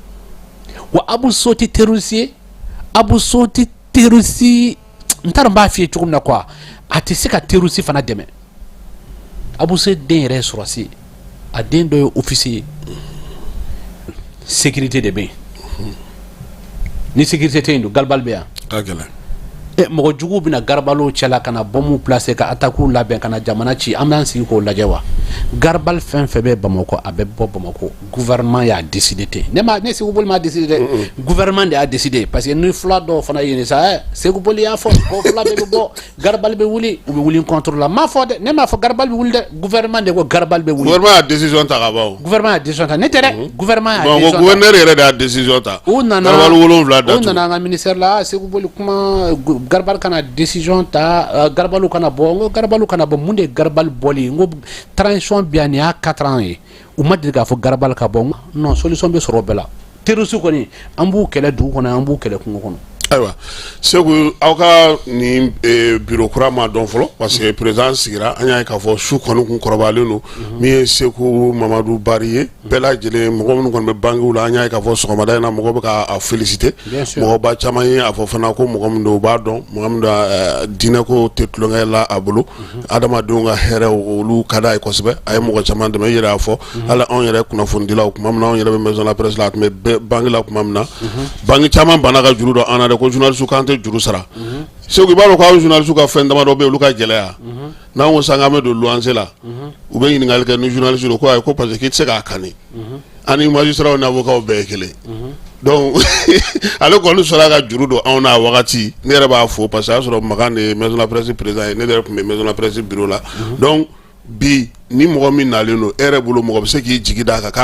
Wa Abuso tɛ terroriste ye, Abuso tɛ terroriste, n t'a dɔn n b'a f'i ye cogo min na quoi, a tɛ se ka terroriste fana dɛmɛ. Abuso den yɛrɛ ye sɔrɔdasi ye, a den dɔ ye officier ye. Sécurité de bɛ yen, ni sécurité tɛ yen don, galibali bɛ yan. Ka gɛlɛn. Mɔgɔ juguw bɛna garabaliw cɛla ka na bɔnmuw placer, ka attaque labɛn ka na jamana ci, an b'an sigi k'o lajɛ wa? Garabali fɛn fɛn bɛ Bamakɔ, a bɛ bɔ Bamakɔ. Gouvernement y'a décidé ten. Ne ma, ne Segu Boli m'a décidé dɛ, gouvernement de y'a décidé, parce que ni fula dɔw fana ye sa, Segu Boli y'a fɔ ko fula bɛɛ bɛ bɔ, garabali bɛ wuli, u bɛ wuli contre la. M'a fɔ dɛ, ne m'a fɔ garabali bɛ wuli dɛ, gouvernement de ko garabali bɛ wuli. Gouvernement y'a décision ta ka ban o. Gouvernement y'a décision ta, ne tɛ dɛ, gouvernement y'a Bon, décision ta. Gouverneur yɛrɛ de y'a décision ta. U nana Garabali 7 u datugu. nana an ka ministère la, Segu Boli kuma, garabali kana décision ta, garabaliw kana bɔ. N ko garabaliw kana bɔ, mun de ye garabali bɔli? N ko transition bi yan, nin y'a 4 ans ye, u ma deli k'a fɔ garabali ka bɔ. Non, solution bɛ sɔrɔ o bɛɛ la. Terroriste kɔni, an b'u kɛlɛ dugu kɔnɔ, an b'u kɛlɛ kungo kɔnɔ. Ayiwa Segu, aw ka nin bureau kura ma dɔn fɔlɔ, parce que président sigira, an y'a ye k'a fɔ su kɔni kun kɔrɔbayalen don. Min ye Segu Mamadu Bari ye, bɛɛ lajɛlen, mɔgɔ minnu kɔni bɛ bangew la, an y'a ye k'a fɔ sɔgɔmada in na, mɔgɔ bɛ k'a féliciter. Bien sûr. Mɔgɔba caman ye a fɔ fana ko mɔgɔ min don, u b'a dɔn mɔgɔ min don, diinɛ ko tɛ tulonkɛ la a bolo, adamadenw ka hɛrɛ olu ka d'a ye kosɛbɛ. A ye mɔgɔ caman dɛmɛ, i yɛrɛ y'a fɔ. Hali anw yɛrɛ kunnafonidilaw, tuma min na anw yɛrɛ bɛ maison de la presse la, a tun bɛ banque la, tuma min na banque caman banna ka juru dɔn an na dɛ, ko journaliste k'an tɛ juru sara. Segu, i b'a dɔn ko anw journaliste ka fɛn damadɔ bɛ yen, olu ka gɛlɛya. N'an ko sisan k'an bɛ don luwanse la, u bɛ ɲininkali kɛ ni journaliste don, ko ayi, ko parce que k'i tɛ se k'a kani, ani magistrat ni avocat bɛɛ ye kelen. Donc ale kɔni sɔrɔ ka juru don anw na wagati, ne yɛrɛ b'a fo, parce que a y'a sɔrɔ Makan de ye maison de la presse président ye, ne yɛrɛ tun bɛ maison de la presse bureau la. Donc bi, ni mɔgɔ min nalen don e yɛrɛ bolo, mɔgɔ bɛ se k'i jigi d'a kan k'a